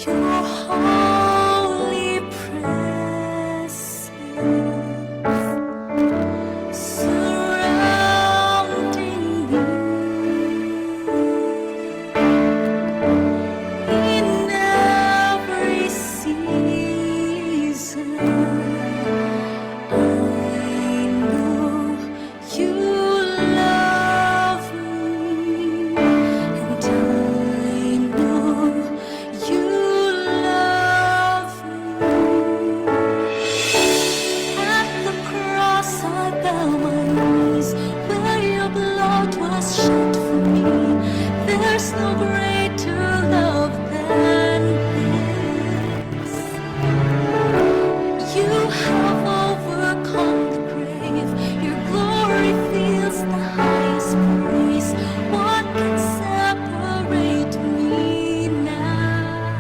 Your holy presence surrounding me in every season. I know you love me, and I know you love me. At the cross I bow my knees, where your blood was shed for me. There's no greater love than this. You have overcome the grave. Your glory fills the highest praise. What can separate me now?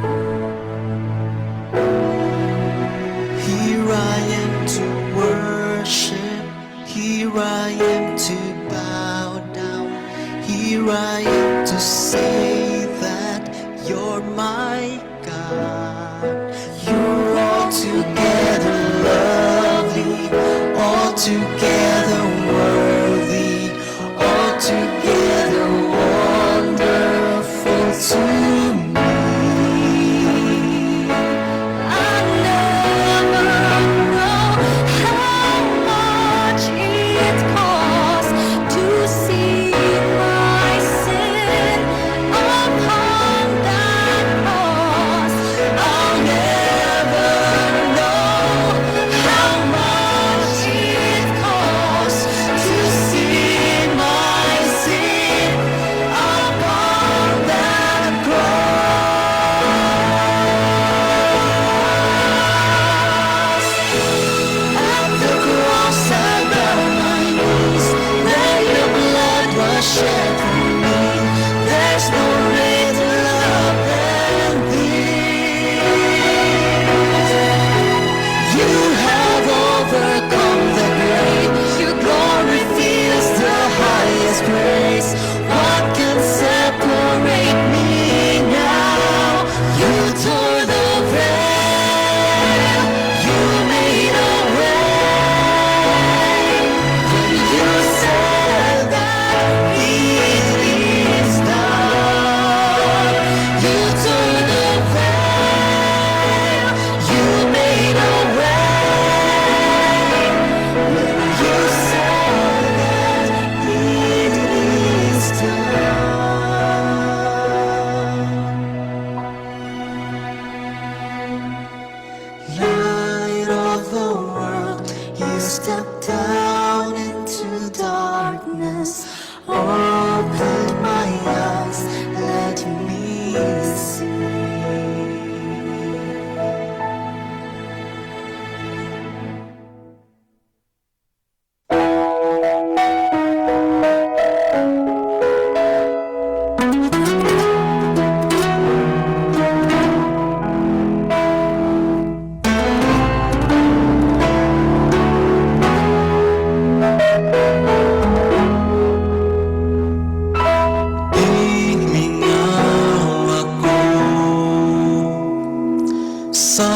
Here I am to worship. Here I am to bow down. Here I am to say that you're my God. You're altogether lovely, altogether worthy, altogether wonderful to me. I never know how much it costs to see my sin upon that cross. I'll never know how much it costs to see my sin upon that cross. At the cross I bow my knees, there your blood was shed for me. There's no greater love than this. You have overcome the grave. Your glory fills the highest praise. What can separate me now? You tore the veil. You made a way. When you said that it is done, you tore the veil. You made a way. When you said that it is done. Light of the world, you stepped down into darkness. Opened my eyes, let me see. Gimingaw ako sa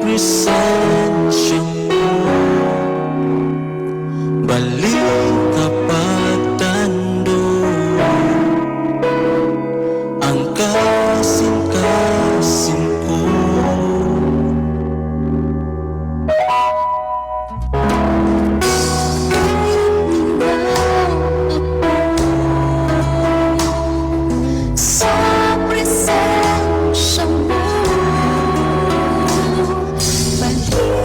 presensya mo. Balik ka pagtando ang kasing-kasing ko. Mingaw ako sa presensya mo. Balik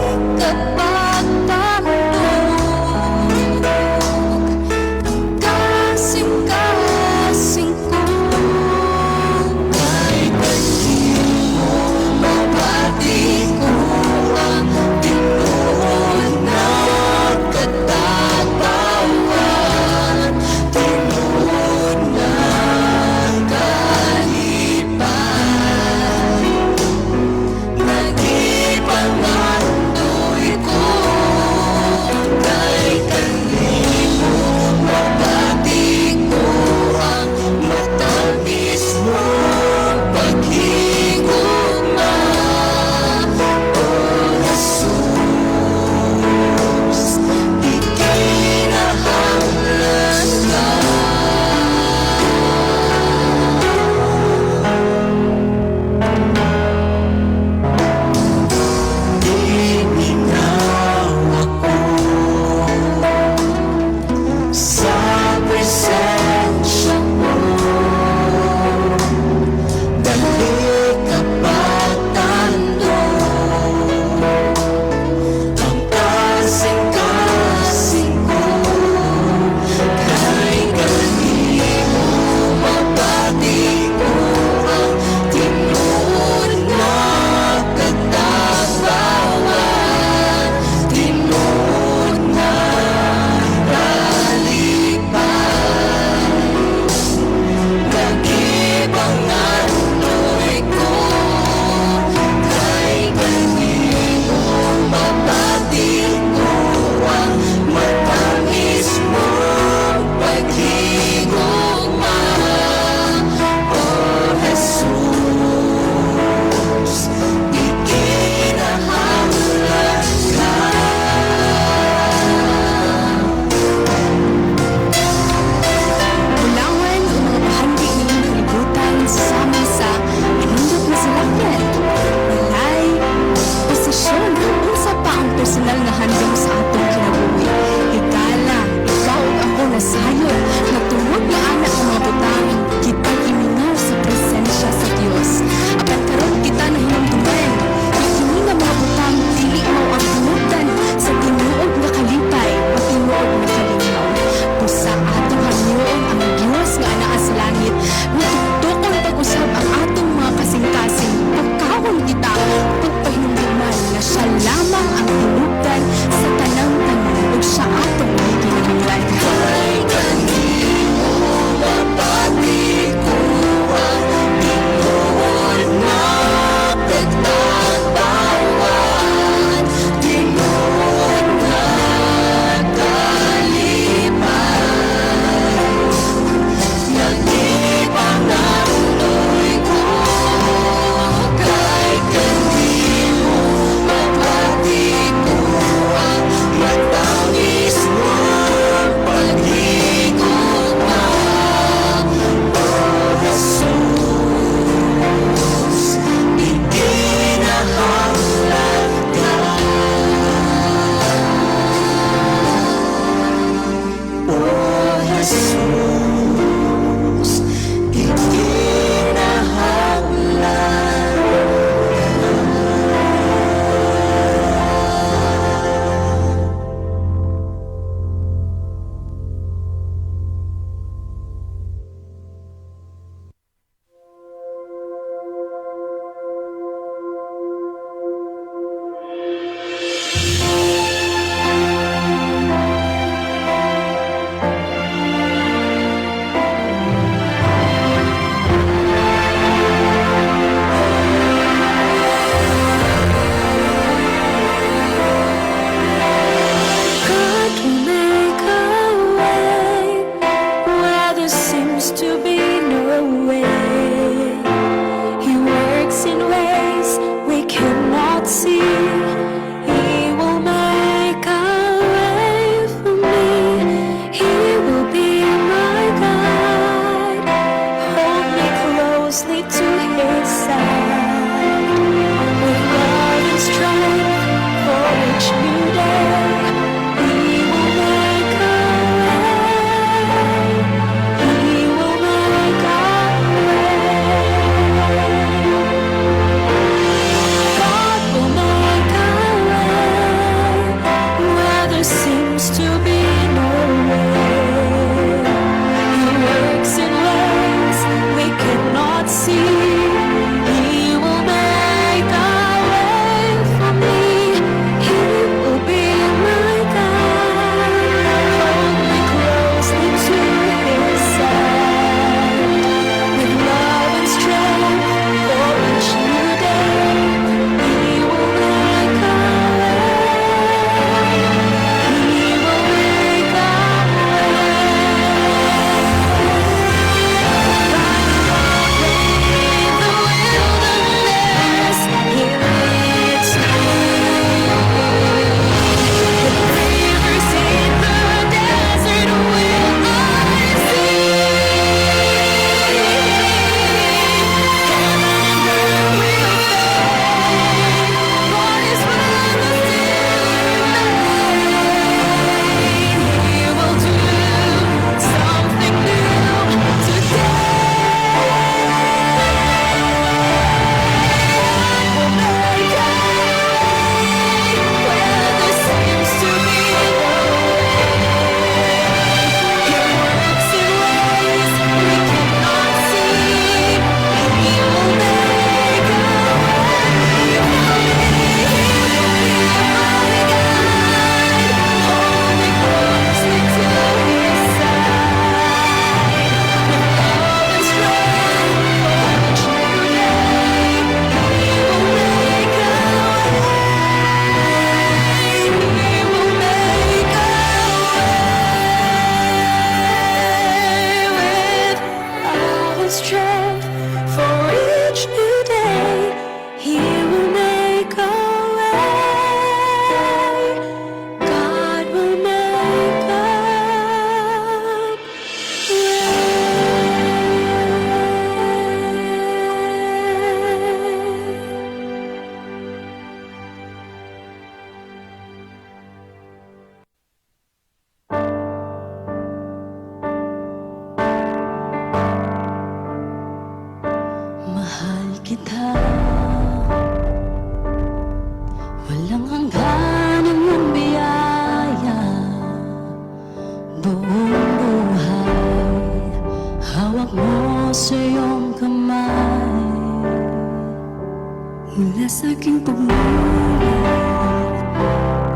Mula sa aking pagmulat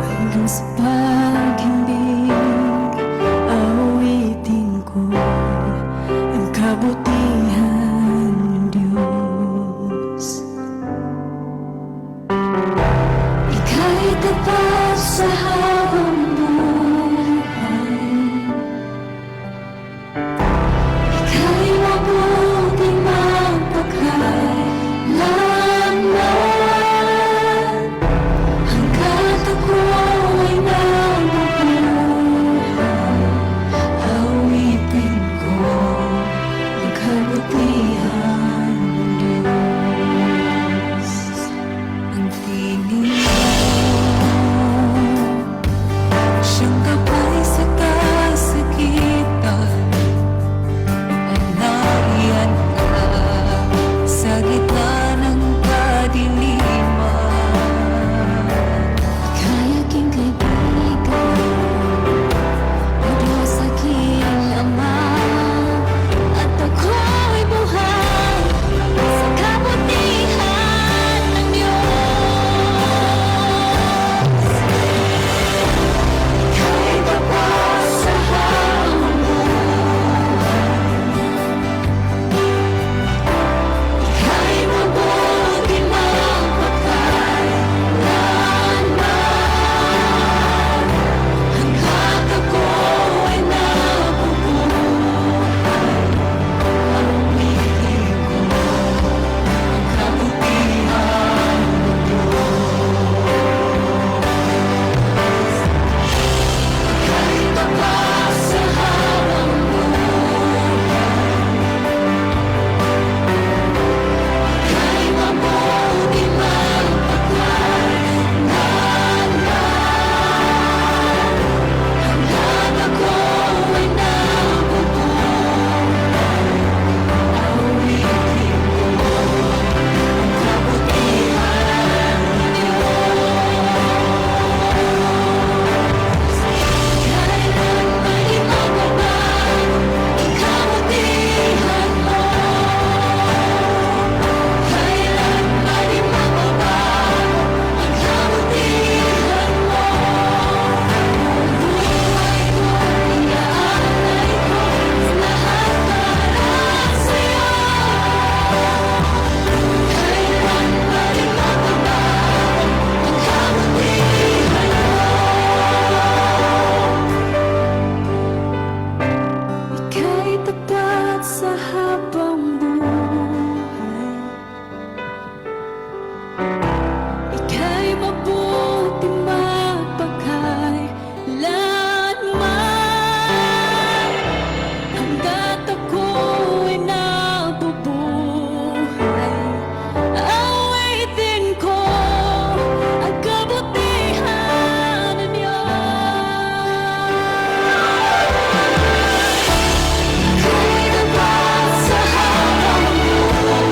hanggang sa paghimbing, awitin ko ang kabutihan ng Diyos. Ika'y tapat sa habang buhay. Ika'y mabuti magpakailanman. Hanggat ako ay nabubuhay, awitin ko ang kabutihan ng Diyos. Ang tingin mo siyang gabay sa kasakitan, at nariyan ka sa gitna ng kadiliman. Ika'y aking kaibigan, o Diyos, aking Ama, at ako'y buhay sa kabutihan ng Diyos. Ika'y tapat sa habang buhay. Ika'y mabuti magpakailanman. Hanggat ako ay nabubuhay, awitin ko ang kabutihan ng Diyos. Ika'y tapat sa habang buhay. Ika'y mabuti magpakailanman. Hanggat ako ay nabubuhay, awitin ko ang kabutihan ng Diyos. Kailan man di magbabago ang kabutihan mo. Kailan man di magbabago ang kabutihan mo. Buong buhay ko, iaalay ko lahat para sa'yo. Kailan man di magbabago ang kabutihan mo. Ika'y tapat sa habang buhay. Ika'y mabuti magpakailanman. Hanggat ako'y nabubuhay, awitin ko ang kabutihan ng Diyos. Ika'y tapat sa habang buhay.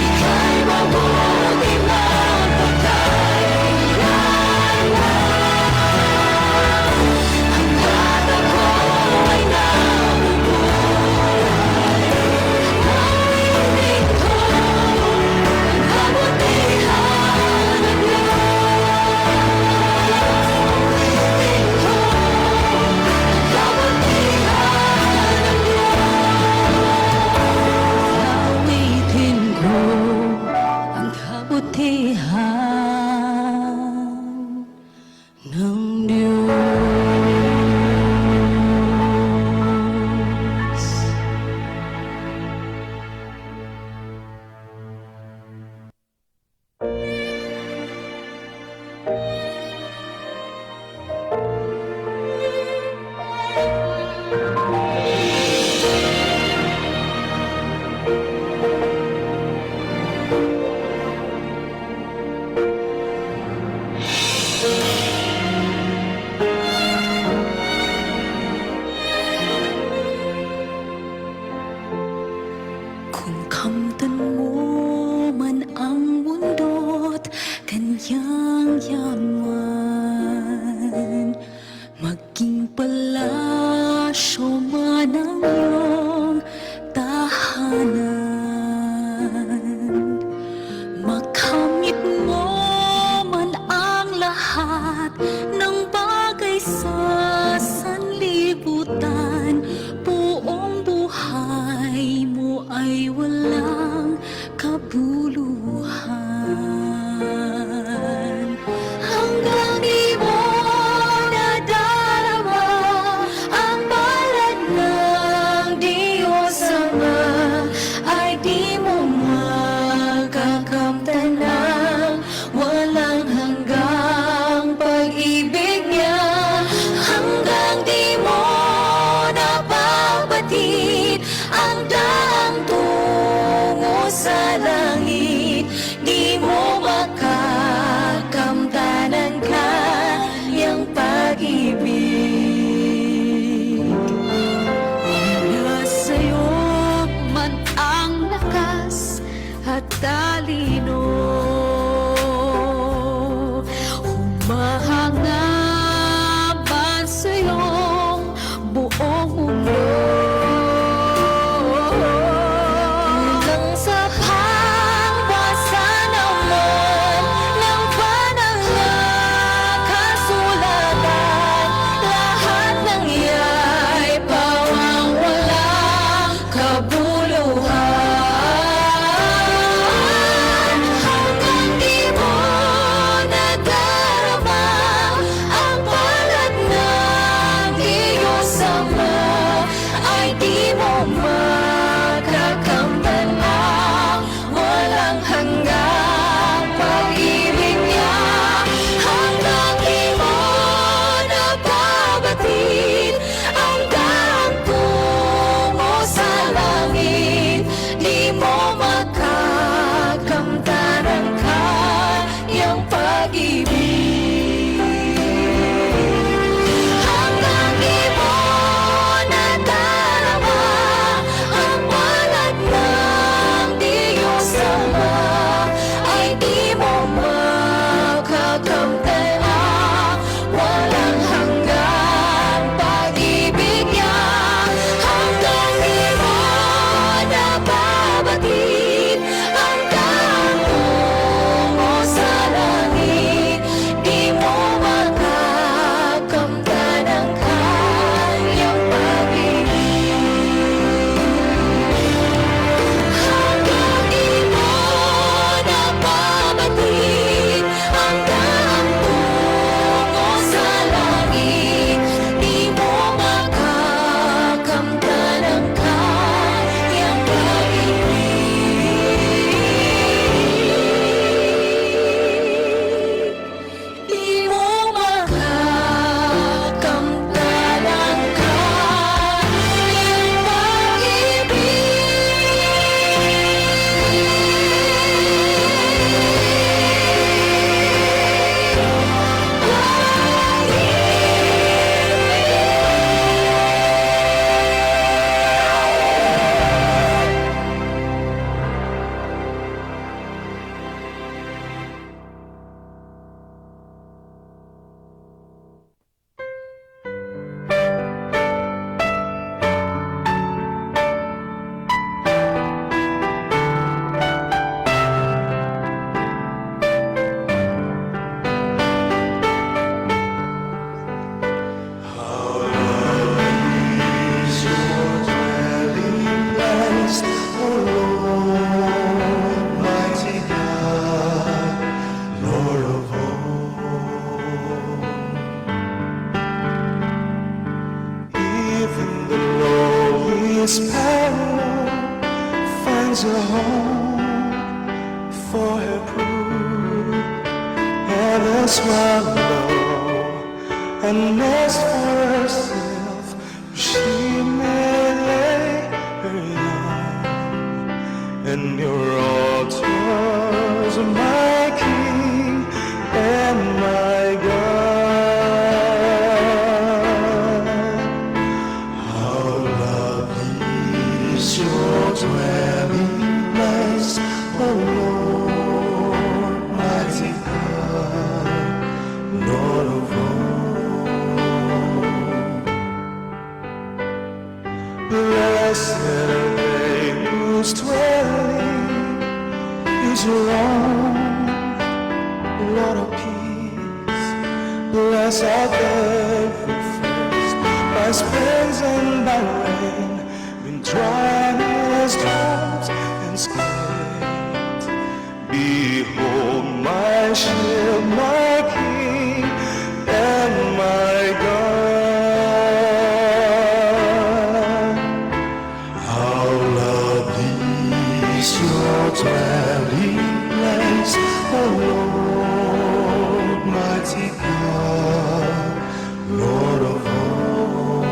Ika'y mabuti magpakailanman. Hanggat ako ay nabubuhay, awitin ko ang kabutihan ng Diyos. Awitin ko ang kabutihan ng Diyos. Awitin ko ang kabutihan ng Diyos. Kung kamtan mo man ang mundo't kanyang yaman, maging palasyo man ang iyong tahanan. Ay walang kabuluhan. Hanggang di mo nadarama ang palad ng Diyos Ama, ay di mo makakamtan ang walang hanggang pag-ibig niya. Hanggang di mo napabatid ang daang tungo sa langit, di mo makakamtan ang kanyang pag-ibig. Nasa'yo man ang lakas at talino, humahanga man sa iyong buong mundo, kulang sa pagbasa naman ng banal na kasulatan, lahat ng iya'y pawang walang kabuluhan. Hanggang di mo nadarama ang palad ng Diyos Ama, ay di mo makakamtan ang walang hanggang pag-ibig niya. Hanggang di mo napabatid ang daang tungo sa langit, di mo makakamtan ang kanyang pag-ibig. Hanggang di mo nadarama ang palad ng Diyos Ama, ay di mo makakamtan ang walang hanggang pag-ibig niya. Hanggang di mo napabatid ang daang tungo sa langit, di mo makakamtan ang kanyang pag-ibig. Hanggang di mo napabatid ang daang tungo sa langit, di mo makakamtan ang kanyang pag-ibig. Di mo makakamtan ang kanyang pag-ibig. Is your dwelling place, O Lord, mighty God, Lord of all. Even the lowliest sparrow finds a home for her brood, and the swallow a nest for herself, where she may lay her young. And your altars, my King and my God. How lovely is your dwelling place, O Lord, mighty God, Lord of all. Blessed are they whose dwelling is your own, Lord of peace. Blessed are they who thirst by springs and by rain, when dryness comes. Is your dwelling place, O Lord, mighty God, Lord of all.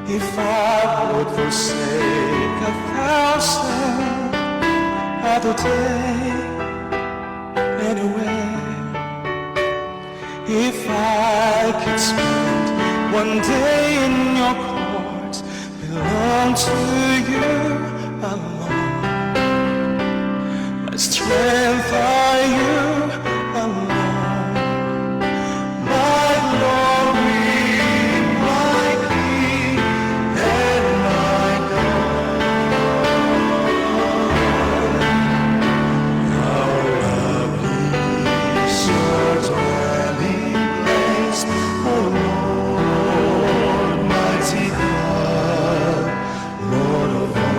If I would forsake a thousand, I'd take anyway. If I could spend one day in your courts, belong to you alone. My strength are you alone. My glory, my King, and my God. How lovely is your dwelling place, O Lord, mighty God, Lord of all.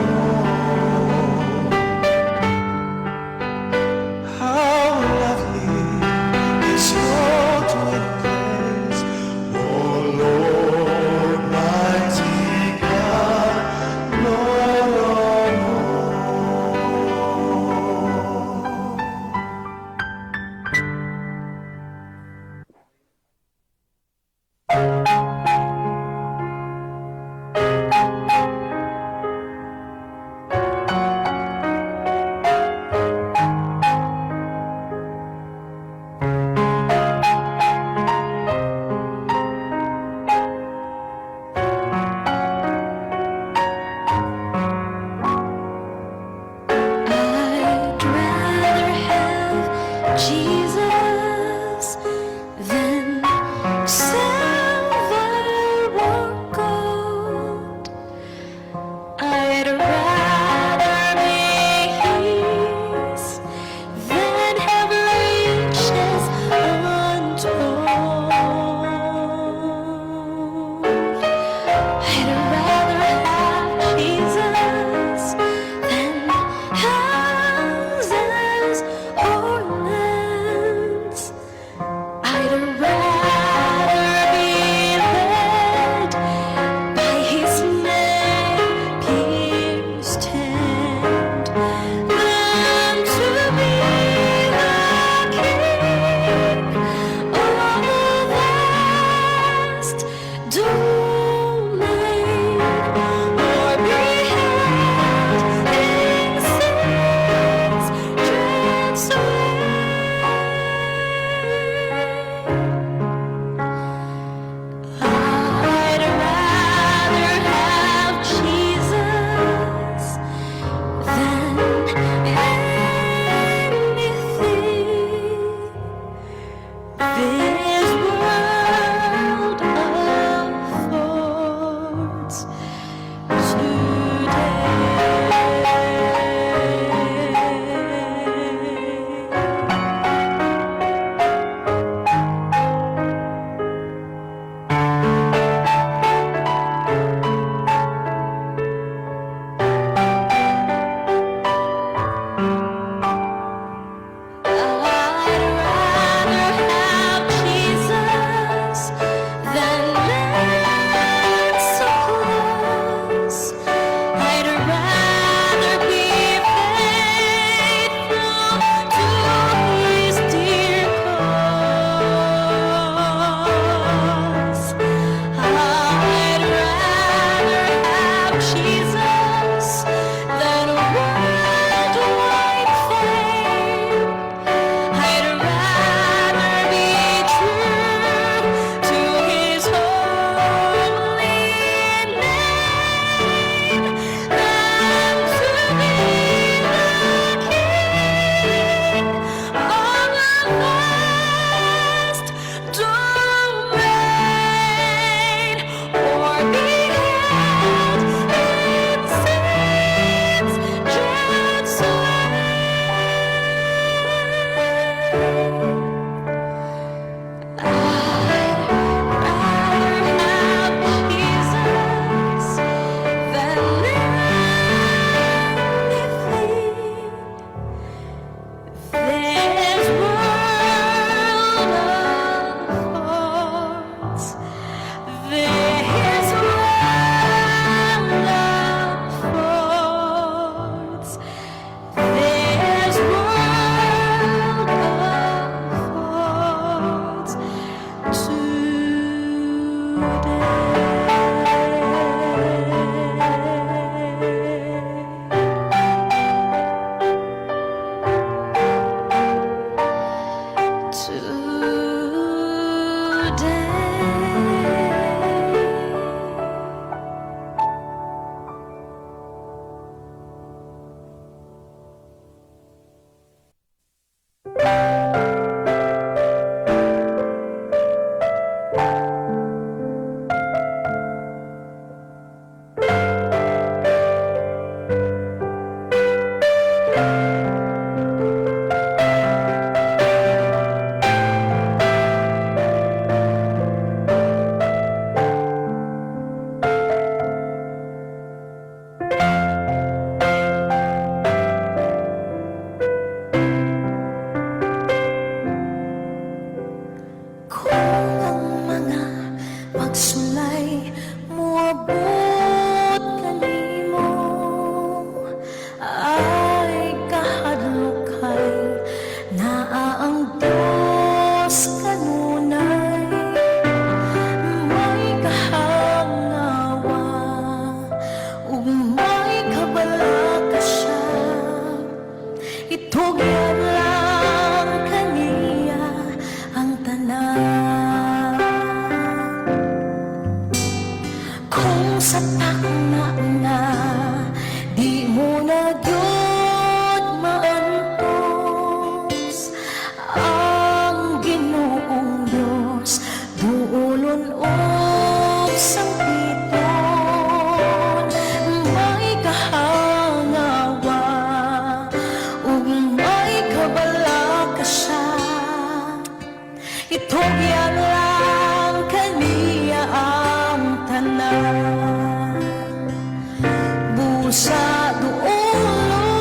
Busa duolon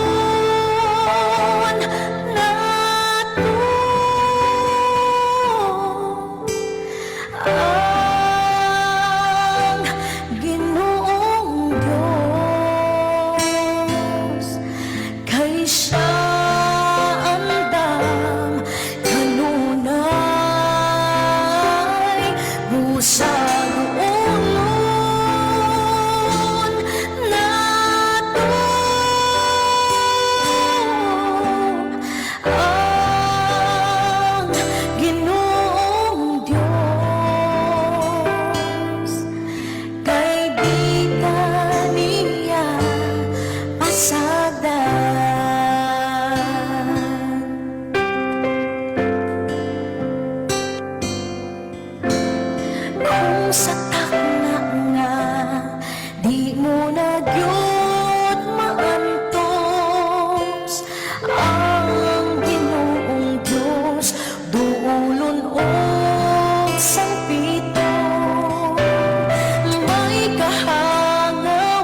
nato ang Ginoong Diyos, kay siya andam kanunay. Busa duolon nato ang Ginoong Diyos, kay di ka niya pasagdan. Kung sa takna nga di mo na gyud maantos ang Ginoong Diyos, duolon og sangpiton, may kahangawan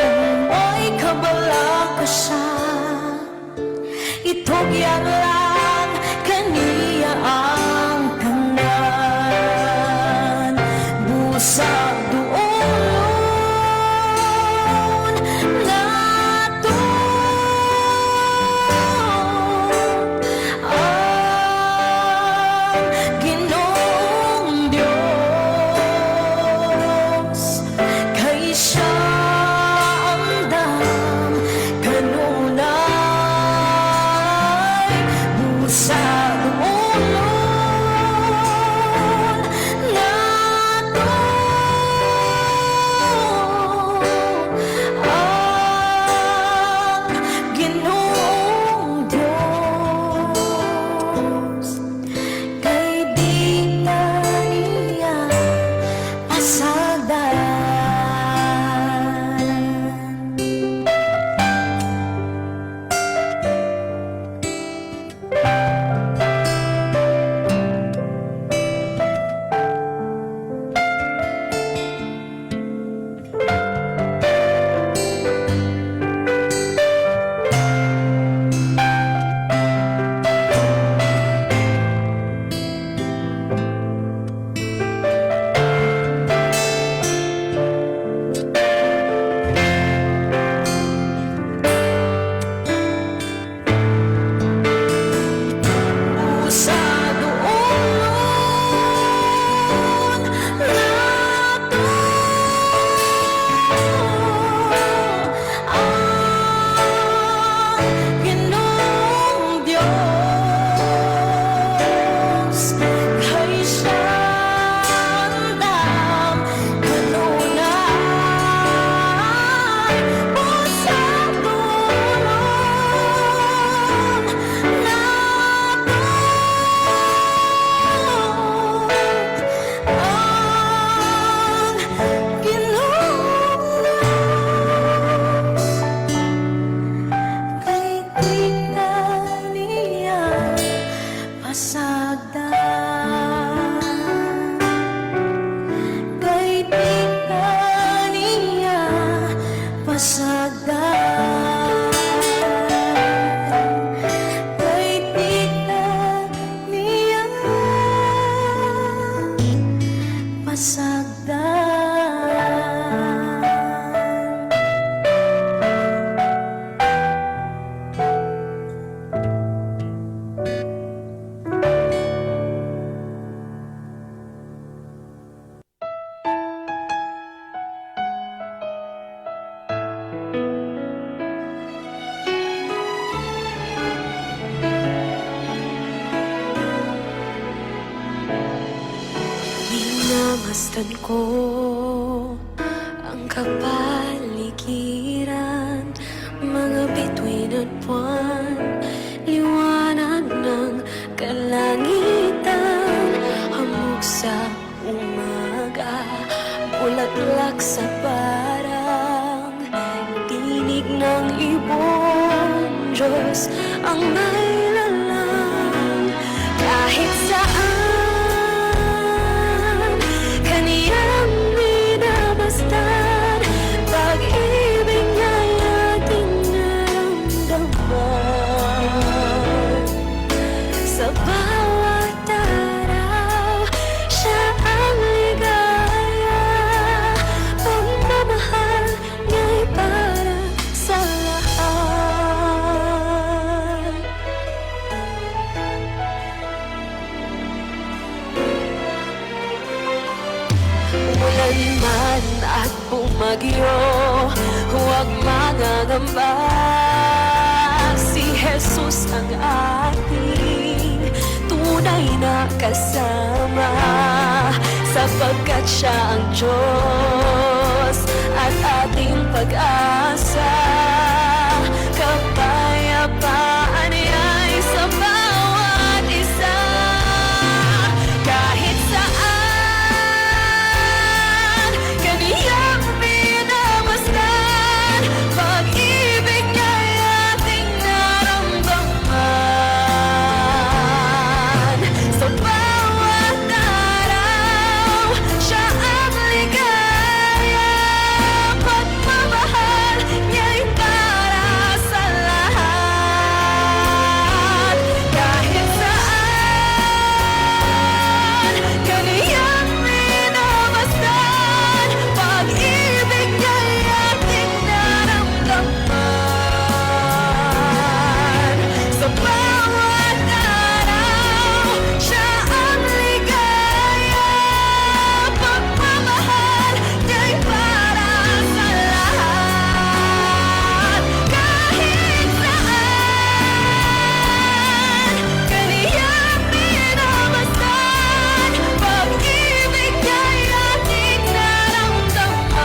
o may kabalaka siya, itugyan lang kaniya ang tanan. Busa duolon nato ang Ginoong Diyos, kay siya andam kanunay. Busa duolon nato ang Ginoong Diyos, kay di ka niya pasagdan. Sa duolon nato ang Ginoong Diyos, kay siya andam kanunay. Busa duolon nato ang Ginoong Diyos, kay di ka niya pasagdan. Kay di ka niya pasagdan. Kay di ka niya pasagdan. Minamasdan ko ang kapaligiran, mga bituin at buwan, liwanag ng kalangitan, hamog sa umaga, bulaklak sa parang tinig ng ibon, Diyos ang may lalang. Kahit saan kaniyang minamasdan, pag-ibig. Huwag mangangamba. Si Jesus ang ating tunay na kasama, sapagkat siya ang Diyos at ating pag-asa. Kapayapaan niya'y sa bawat isa. Kahit saan kaniyang minamasdan, pag-ibig niya'y ating naramdaman. Sa bawat araw, siya ang ligaya. Pagmamahal niya'y para sa lahat. Kahit saan kaniyang minamasdan, pag-ibig niya'y ating naramdaman. Sa bawat araw, siya ang ligaya. Pagmamahal niya'y para sa lahat. Kahit saan kaniyang minamasdan, pag-ibig niya'y ating naramdaman.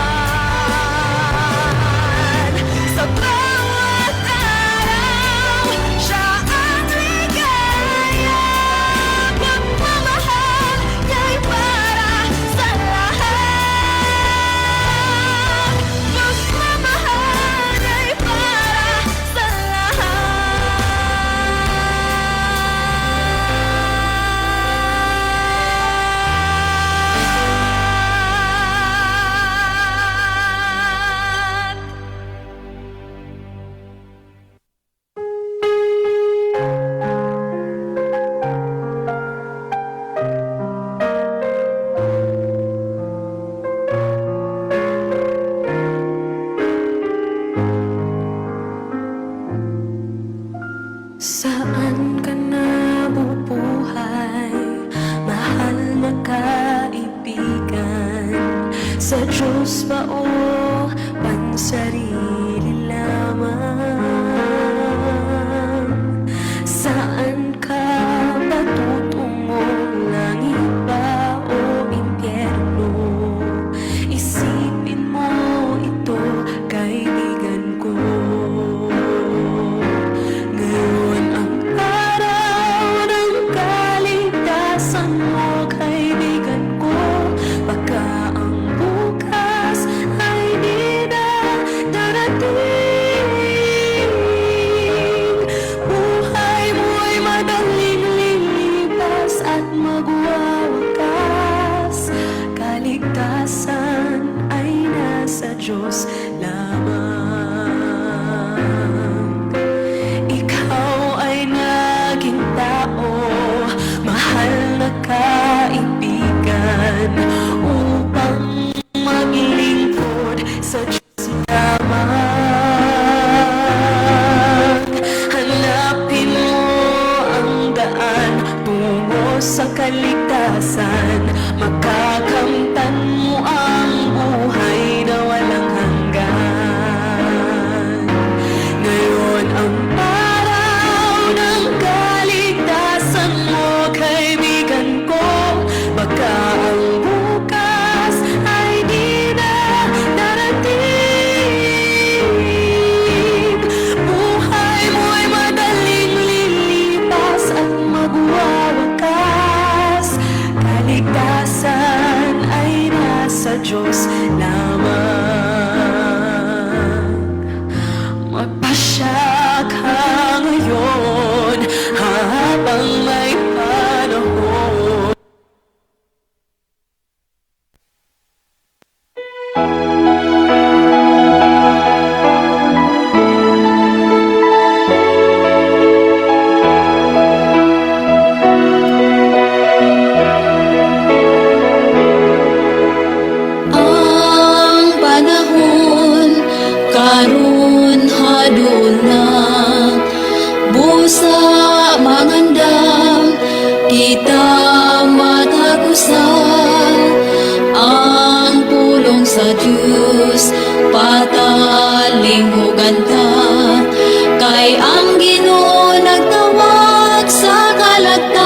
Sa bawat araw, siya ang ligaya. Pagmamahal niya'y para sa lahat. Pagmamahal niya'y para sa lahat. Saan ka nabubuhay, mahal na kaibigan? Sa Diyos ba o pansarili lamang? Saan ka patutungo, langit ba o impyerno? Isipin mo ito, kaibigan ko. Ngayon ang araw ng kaligtasan mo, kaibigan ko. Baka ang bukas ay di na darating. Buhay mo'y madaling lilipas at magwawakas. Kaligtasan ay nasa Diyos lamang. Ikaw ay naging tao, mahal na kaibigan, upang maglingkod sa Diyos lamang. Hanapin mo ang daan tungo sa kaligtasan. Makakamtan mo ang buhay na walang hanggan. Ngayon ang araw ng kaligtasan mo, kaibigan ko. Baka ang bukas ay di na darating. Buhay mo'y madaling lilipas at magwawakas. Kaligtasan ay nasa Diyos lamang. Magpasya ka ngayon habang may panahon. Ang panahon karon hadol na, busa mangandam kita matag usa. Ang pulong sa Dios patag Linghugan ta, kay ang Ginoo nagtawag sa kalagtan.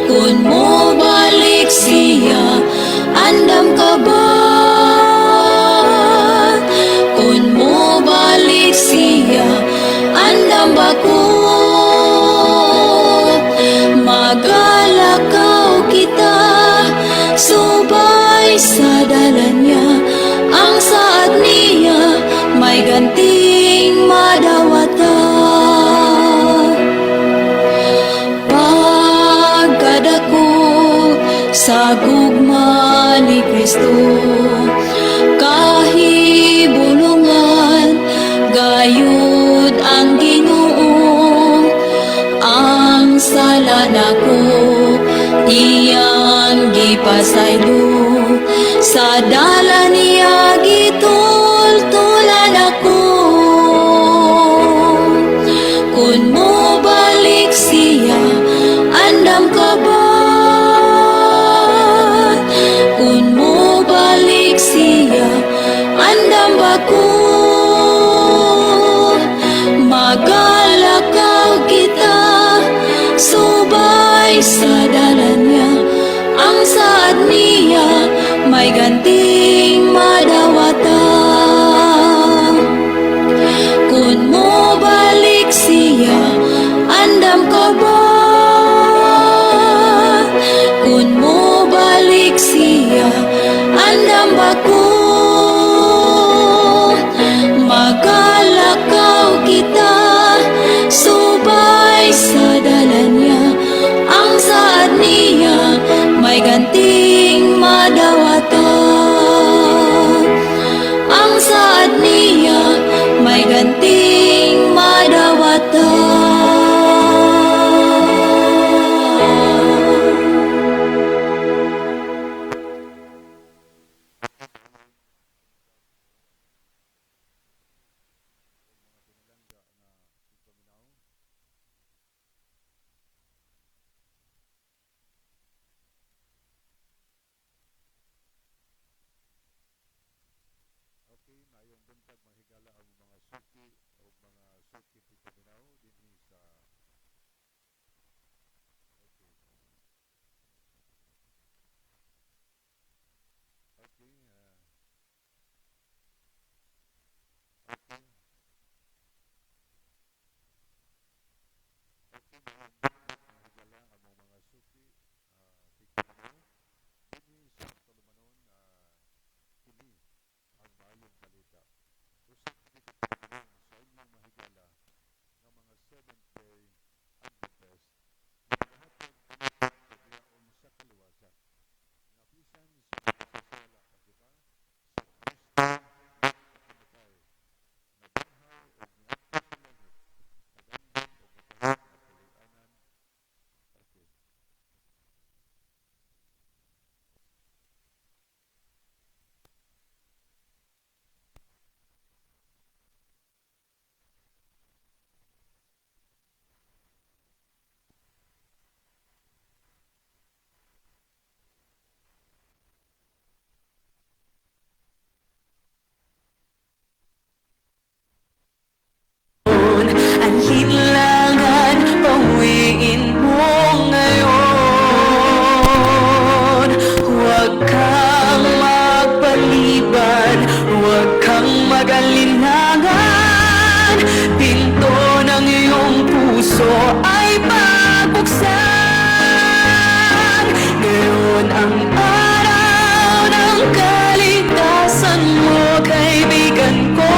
Kung mo balik siya, andam ka ba? Kung mo balik siya, andam ba ko? Magalakaw kita, subay sa dalan niya. Ang saad niya, may ganting madawatan. Pagkadako sa gugma ni Kristo, kahibulungan gayud ang Ginoo. Ang sala nako iyang gipasaylo, sa dala niya gitultulan ako. Kung mo balik siya, andam ka ba? Kung mo balik siya, andam ba ko? Magalakaw kita, subay sa dalan niya. Ang saad niya, may ganting madawatan. Kung mo balik siya, andam ka ba? Kung mo balik siya, andam ba ko? Magalakaw kita, subay sa dalan niya. Ang saad niya, may ganting madawatan. Ang saad niya, may ganting madawatan. Okay, maayong buntag, mga higala, ang mga suki o mga suki tigpaminaw dinhi sa. Okay, maayong buntag, mga higala, ang mga suki tigpaminaw dinhi sa tulumanon, kini ang maayong balita. Usab kini pagpaminaw sa inyong mga higala nga mga Seventh Day Adventist nga nagahatag kanatong paglaom sa kaluwasan nga bisan sa pagkasala pa kita, si Kristo nagpakamatay, nabanhaw ug niadto sa langit, nag-andam og matahom nga puloy-anan. Okay. Alinlangan, bawiin mo ngayon. Huwag kang magpaliban, huwag kang mag-alinlangan. Pinto ng iyong puso ay pagbuksan. Ngayon ang araw ng kaligtasan mo, kaibigan ko.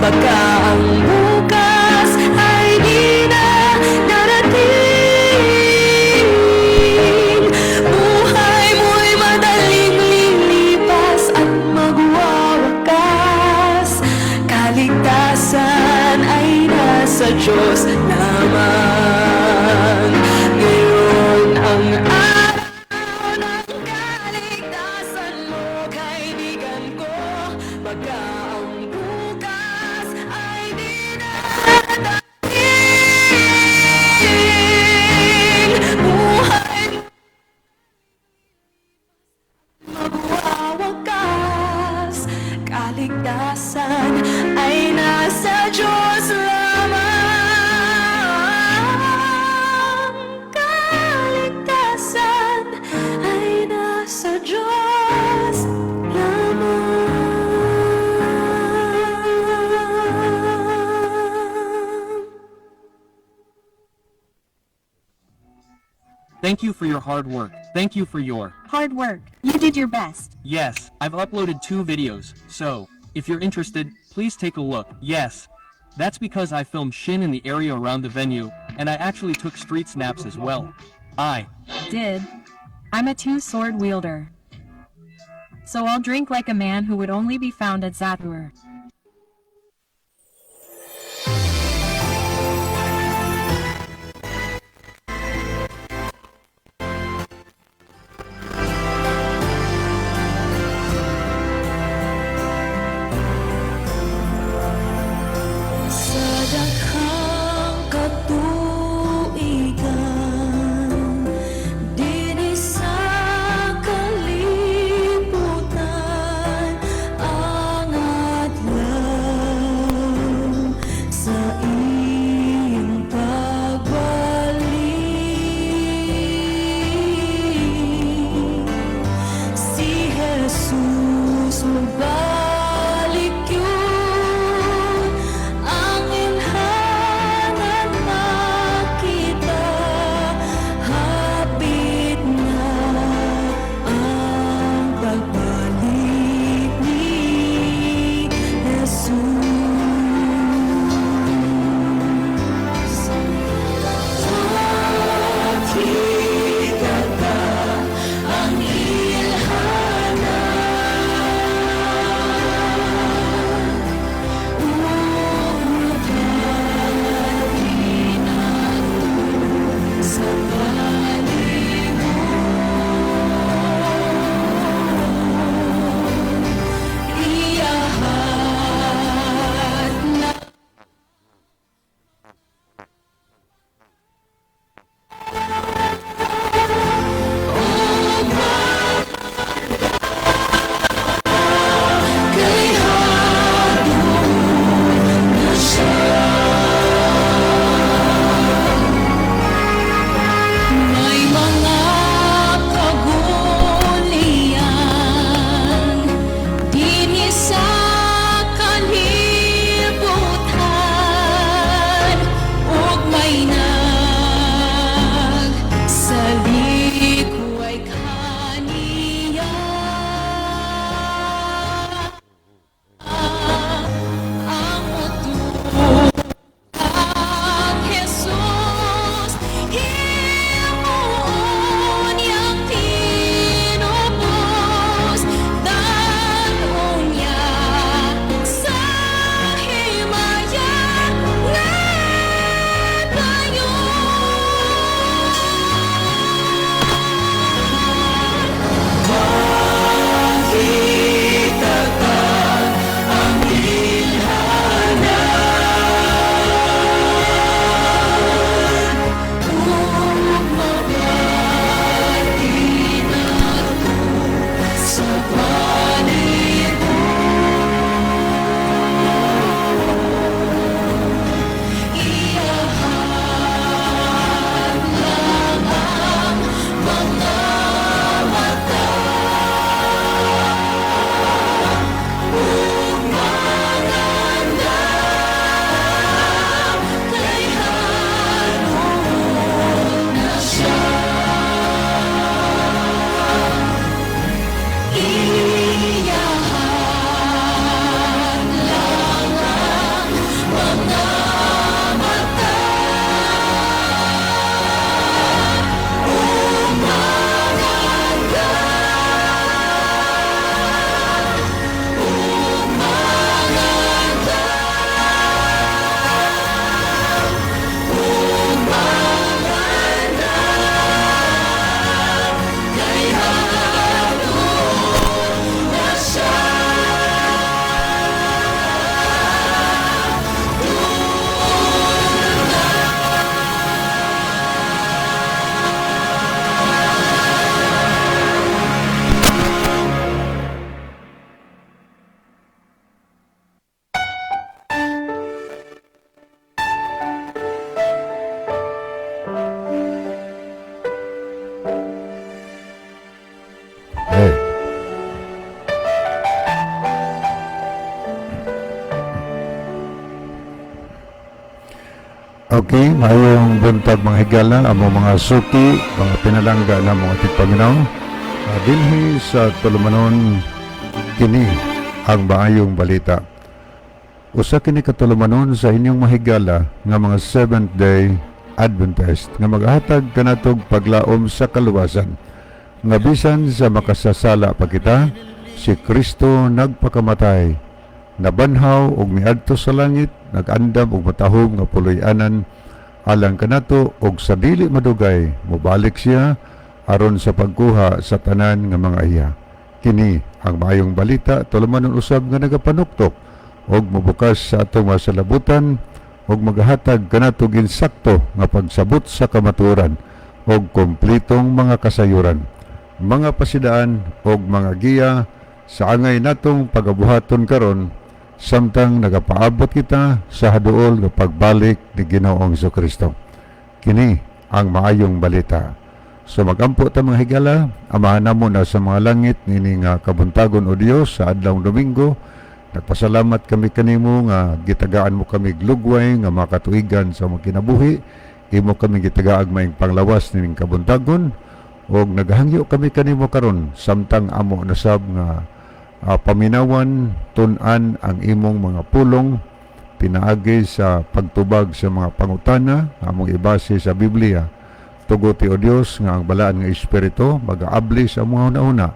Baka ang bukas ay di na darating. Buhay mo'y madaling lilipas at magwawakas. Kaligtasan ay nasa Diyos lamang. Ngayon ang araw ng kaligtasan mo, kaibigan ko. Baka ang bukas ay di na darating. Buhay magwawakas. Kaligtasan ay nasa Diyos lamang. Kaligtasan ay nasa Diyos lamang. Thank you for your hard work. Thank you for your Hard work. You did your best. Yes, I've uploaded two videos, so if you're interested, please take a look. Yes. That's because I filmed Shin in the area around the venue, and I actually took street snaps as well. I Did. I'm a two sword wielder. So I'll drink like a man who would only be found at Zatur. Sa daghang katuigan dinhi sa kalibutan, ang adlaw Okay, maayong buntag, mga higala, among mga suki, mga pinalangga na mga tigpaminaw. Dinhi sa tulumanon, kini ang maayong balita. Usa kini ka tulumanon sa inyong mahigala nga mga Seventh Day Adventist nga maghatag kanatog paglaom sa kaluwasan. Nga bisan sa makasasala pa kita, si Kristo nagpakamatay, nabanhaw ug miadto sa langit, nag-andam og matahom nga puloy-anan alang kanato, ug sa dili madugay mobalik siya aron sa pagkuha sa tanan nga mga iya. Kini ang maayong balita, tulumanon usab nga nagapanuktok ug mobukas sa atong masalabutan ug magahatag kanatog insakto nga pagsabot sa kamatuoran ug kompletong mga kasayuran, mga pasidaan ug mga giya sa angay natong pagabuhaton karon samtang nagapaabot kita sa haduol nga pagbalik ni Ginoong Kristo. Kini ang maayong balita. So magampo ta, mga higala. Amahan namo na sa mga langit, nini nga kabuntagon, o Dios, sa adlaw Domingo, nagpasalamat kami kanimo nga gitagaan mo kami lugway nga makatuigan sa mga kinabuhi. Imo kami gitagaag maayong panglawas nining kabuntagon ug naghangyo kami kanimo karon samtang amo nasab nga paminawan, tun-an ang imong mga pulong pinaagi sa pagtubag sa mga pangutana among ibase sa Biblia. Tuguti, o Dios, nga ang balaan nga espiritu magaabli sa among hunahuna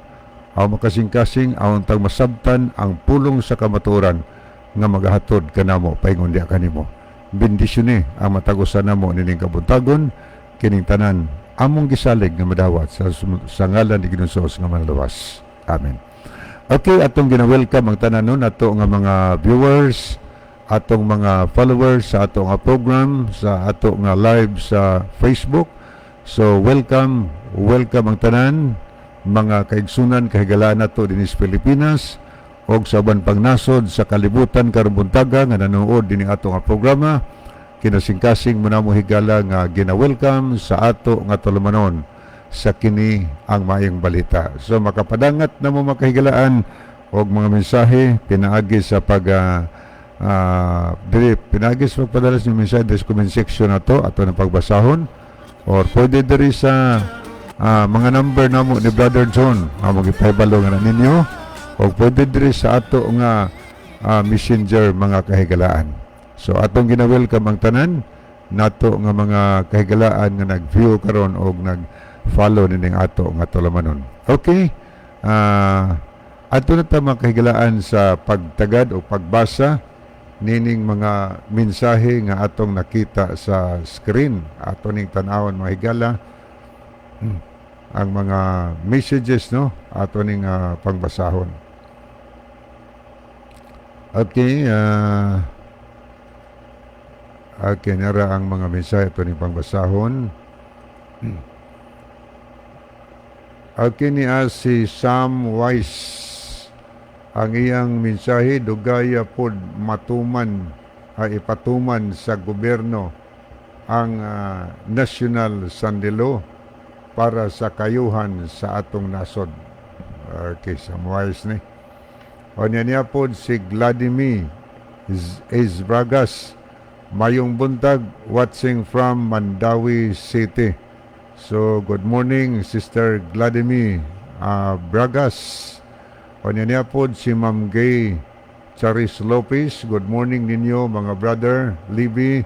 aw makasing-kasing aw tang masabtan ang pulong sa kamatuoran nga magahatod kanamo paingon diha kanimo. Bendisyone ang matag usa namo nining kabuntagon. Kining tanan among gisalig nga madawat sa ngalan ni Ginoong Hesus nga manluwas. Amen. Okay, atong gina-welcome ang tanan nun ato nga mga viewers, atong mga followers sa ato nga program, sa ato nga live sa Facebook. So welcome, welcome ang tanan mga kaigsunan, kahigalaan nato dinhi sa Pilipinas og sa uban pang nasod sa kalibutan karong buntaga nga nanonood dinhi ato nga programa. Kinasingkasing mo namo, higala, nga gina-welcome sa ato nga tulumanon sa kini ang maayong balita. So makapadangat na mo, makahigalaan, og mga mensahe pinaagi sa pag diri, pinaagi sa pagpadala sa mensahe diri sa comment section nato, ato na pagbasahon, or pwede diri sa mga number namo ni Brother John, among ipahibalo nga na ninyo, o pwede diri sa ato nga messenger, mga kahigalaan. So atong gina-welcome ang tanan nato nga mga kahigalaan nga nag-view karon og nag-follow nining ato nga tulumanon. Okay. Ato na ta, mga kahigalaan, sa pagtagad o pagbasa nining mga mensahe nga atong nakita sa screen. Ato ning tan-awon, mga higala, ang mga messages, no, ato ning pangbasahon. Okay, okay, nara ang mga mensahe, ato ning pangbasahon. Okay, ni si Sam Wise. Ang iyang mensahe, dugaya pod matuman ay ipatuman sa gobyerno ang National Sunday Law para sa kayuhan sa atong nasod. Okay, Sam Wise ni. O niya niya pod si Vladimir Izbragas. Mayong buntag, watching from Mandaue City. So, good morning, Sister Vladimir Bragas. O niya niya pod si Ma'am Gay Charis Lopez. Good morning ninyo, mga brother, Libby,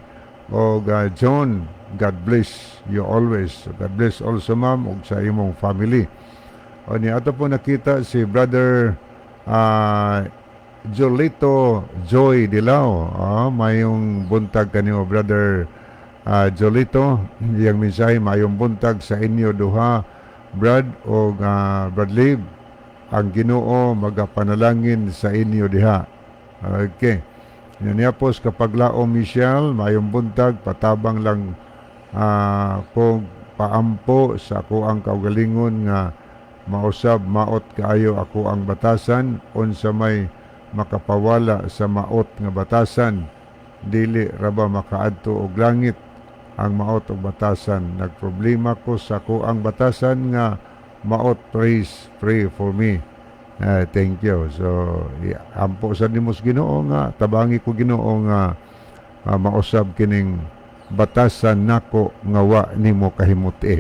o John. God bless you always. God bless also, ma'am, ug sa imong family. O niya ato po nakita si Brother Jolito Joy Dilao. Mayong buntag kanimo, Brother Jolito. Iyang mensahe, mayong buntag sa inyo duha, Brad o Brad Lib. Ang Ginoo magapanalangin sa inyo diha. Okay. Yan niya po kapaglao Michelle, mayong buntag, patabang lang kung paampo sa ako ang kaugalingon nga mausab maot kaayo ako ang batasan, unsa may makapawala sa maot nga batasan? Dili raba makaadto og langit ang maot og batasan? Nagproblema ko sa ako ang batasan nga maot. Please pray for me. Thank you. So yeah, ampo sa nimo sa Ginoo nga tabangi ko, Ginoo, nga mausab kining Batasan nako nga wa nimo kahimuti.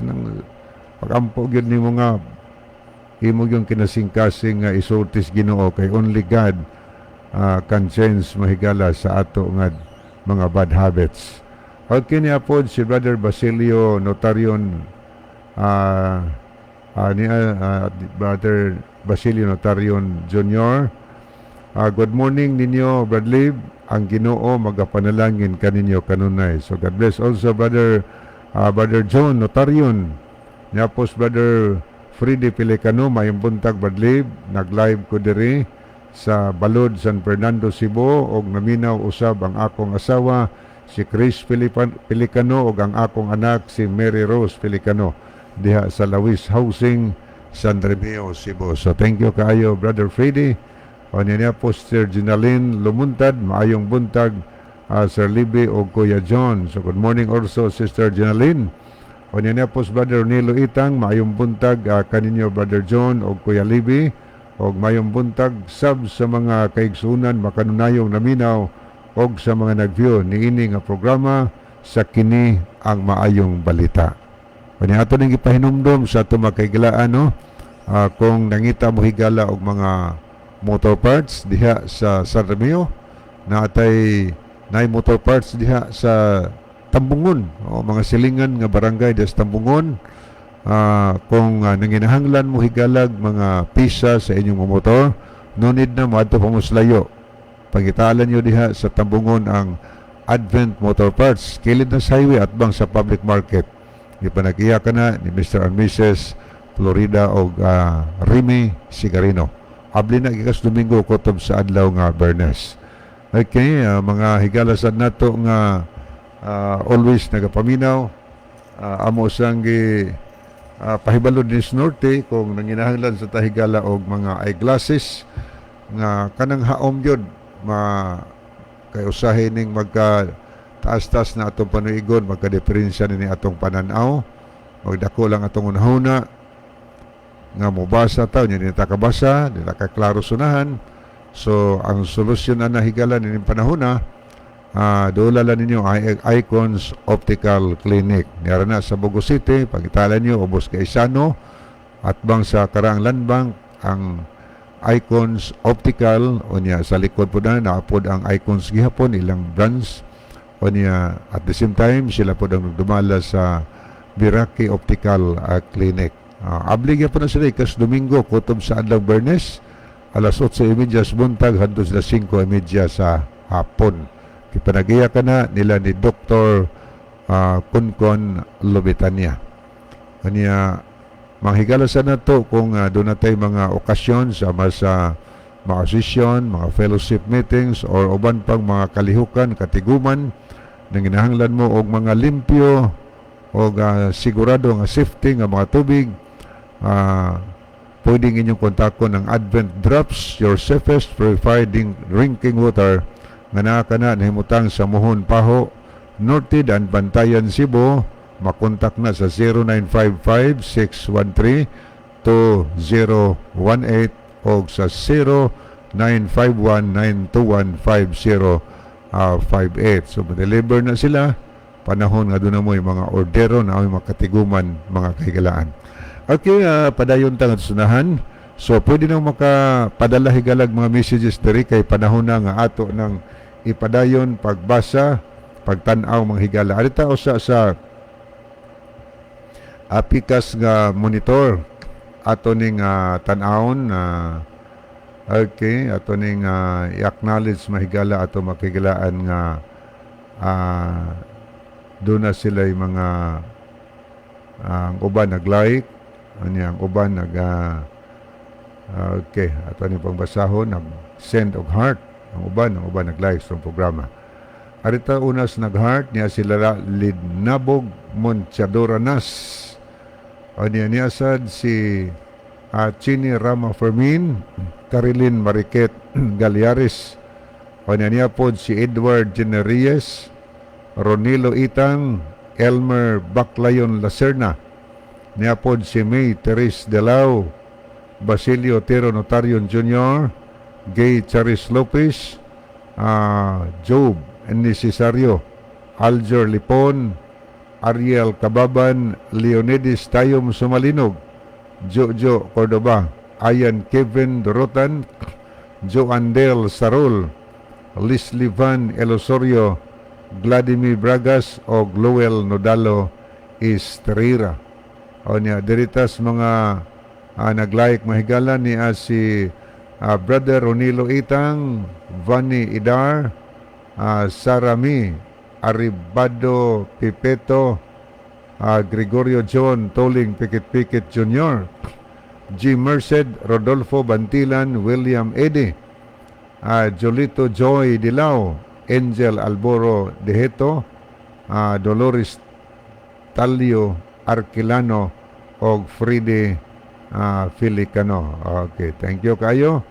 Anang pagampo gyud nimo nga imo yung kinasingkasing nga isultis Ginoo kay only God can change, mahigala, sa ato nga mga bad habits. Okay, niya po si Brother Basilio Notarion, niya, Brother Basilio Notarion Jr. Good morning ninyo, Brad Lib. Ang Ginoo magapanalangin kaninyo kanunay. So God bless also Brother John Notarion. Niya po si Brother Freddy Pelicano, mayong buntag, Brad Lib. Nag-live ko diri sa Balod, San Fernando, Cebu og naminaw usab ang akong asawa si Chris Pelicano ug ang akong anak si Mary Rose Pelicano diha sa Lawis Housing, San Remio, Cebu. So thank you kaayo, Brother Freddy. O niya po Sir Ginaline Lumuntad, maayong buntag, Sir Libby o Kuya John. So good morning also, Sister Ginaline. O niya po si Brother Nilo Itang, maayong buntag kaninyo, Brother John o Kuya Libby. O maayong buntag sab sa mga kaigsunan makanunayong naminaw og sa mga nag-view niini nga programa sa Kini ang Maayong Balita. Kanya ato ning gipahinumdom sa ato makaigalaan, no? Kung nangita mo, higala, og mga motor parts diha sa San Remio, naatay nay motor parts diha sa Tambungon o mga silingan nga barangay diha sa Tambungon. Kung nanginahanglan mo, higalag, mga pisa sa inyong mga motor, no need na moadto pa mo sa layo. Pangitalan nyo diha sa Tambungon ang Advent Motor Parts, kilid na sa highway at bang sa public market. Gipanagiya ka na ni Mr. and Mrs. Florida og Remy Sigarino. Abli na gikas Domingo kutob sa adlaw nga Bernes. Okay, mga higala sad nato nga always nagapaminaw, amo sang gi pahibalo din sa Norte kung nanginahanglan sa tahigala og mga eyeglasses nga kanang haom gyud ma kay usahay ning magka taas-taas na atong panuigon, magka-diferensya ni atong pananaw, magdako lang atong unahuna nga mobasa ta, nya di ta kabasa, di ta kaklaro sunahan. So ang solusyon na higala nining panahona, dola lang ninyo Icons Optical Clinic. Nira na sa Bogo City, pagitalan nyo, ubos kay Isano, at bang sa Karang Land Bank, ang Icons Optical, unya sa likod po na, naapod ang Icons gihapon, ilang branch, unya at the same time, sila po ang nagdumala sa Biraki Optical Clinic. Abli gyapon na sila ikas Domingo, kutob sa adlaw Bernes, alas 8:30 sa buntag hangtod sa 5:30 sa hapon. Kipanagiya ka na nila ni Dr. Kunkon Lobitania. Kanya manghigala sa nato kung doon natay mga okasyon sa mas mga session, mga fellowship meetings or uban pang mga kalihukan, katiguman nanginahanglan mo og mga limpyo og sigurado nga safety nga mga tubig, pwedeng inyong kontakon ng Advent Drops, your safest purified drinking water nga naa kana nahimutang sa Mohon Paho, Norte dan Bantayan, Cebu. Makontak na sa 0955-613-2018 o sa 0951-921-5058. So, deliver na sila panahon nga doon na mo yung mga ordero na may mga katiguman, mga kahigalaan. Okay, padayon ta nga sunahan. So, pwede nang makapadala, higalag, mga messages diri kay panahon na nga ato ng ipadayon pagbasa, pagtan-aw, mga higala. Arita usa sa apikas nga monitor ato ning tan-awon na, okay, ato ning i-acknowledge, mahigala, ato makigalaan nga doon na sila yung mga ang uban nag-like, ano, ang uban nag okay, ato ning pangbasahon, nag-send og heart ang uban nag-like sa programa. Arita unas nag-heart niya sila Lidnabog Montadora Nas. O niya niya sad si Chini Rama Fermin, Carilyn Mariquet Galiares. O niya niya pod si Edward Generries, Ronilo Itang, Elmer Baclayon Lacerna. Niya pod si May Teres Delao, Basilio Tero Notarion Jr., Gay Charis Lopez, Job Necesario. Alger Lipon, Ariel Kababan, Leonides Tayom Sumalinog, Jojo Cordoba, Ayan Kevin Dorotan, Joandel Sarol, Leslie Van Elosorio, Vladimir Bragas o Lowell Nodalo Estrera. O niya, diritas mga nag-like, mahigala ni si Brother Ronilo Itang, Vani Idar, Sarami, Aribado Pipeto, Gregorio John Toling Pikit-Pikit Jr., G. Merced, Rodolfo Bantilan, William Ede, Jolito Joy Dilao, Angel Alboro Deheto, Dolores Talio Arquilano og Fride Filicano. Okay, thank you kayo.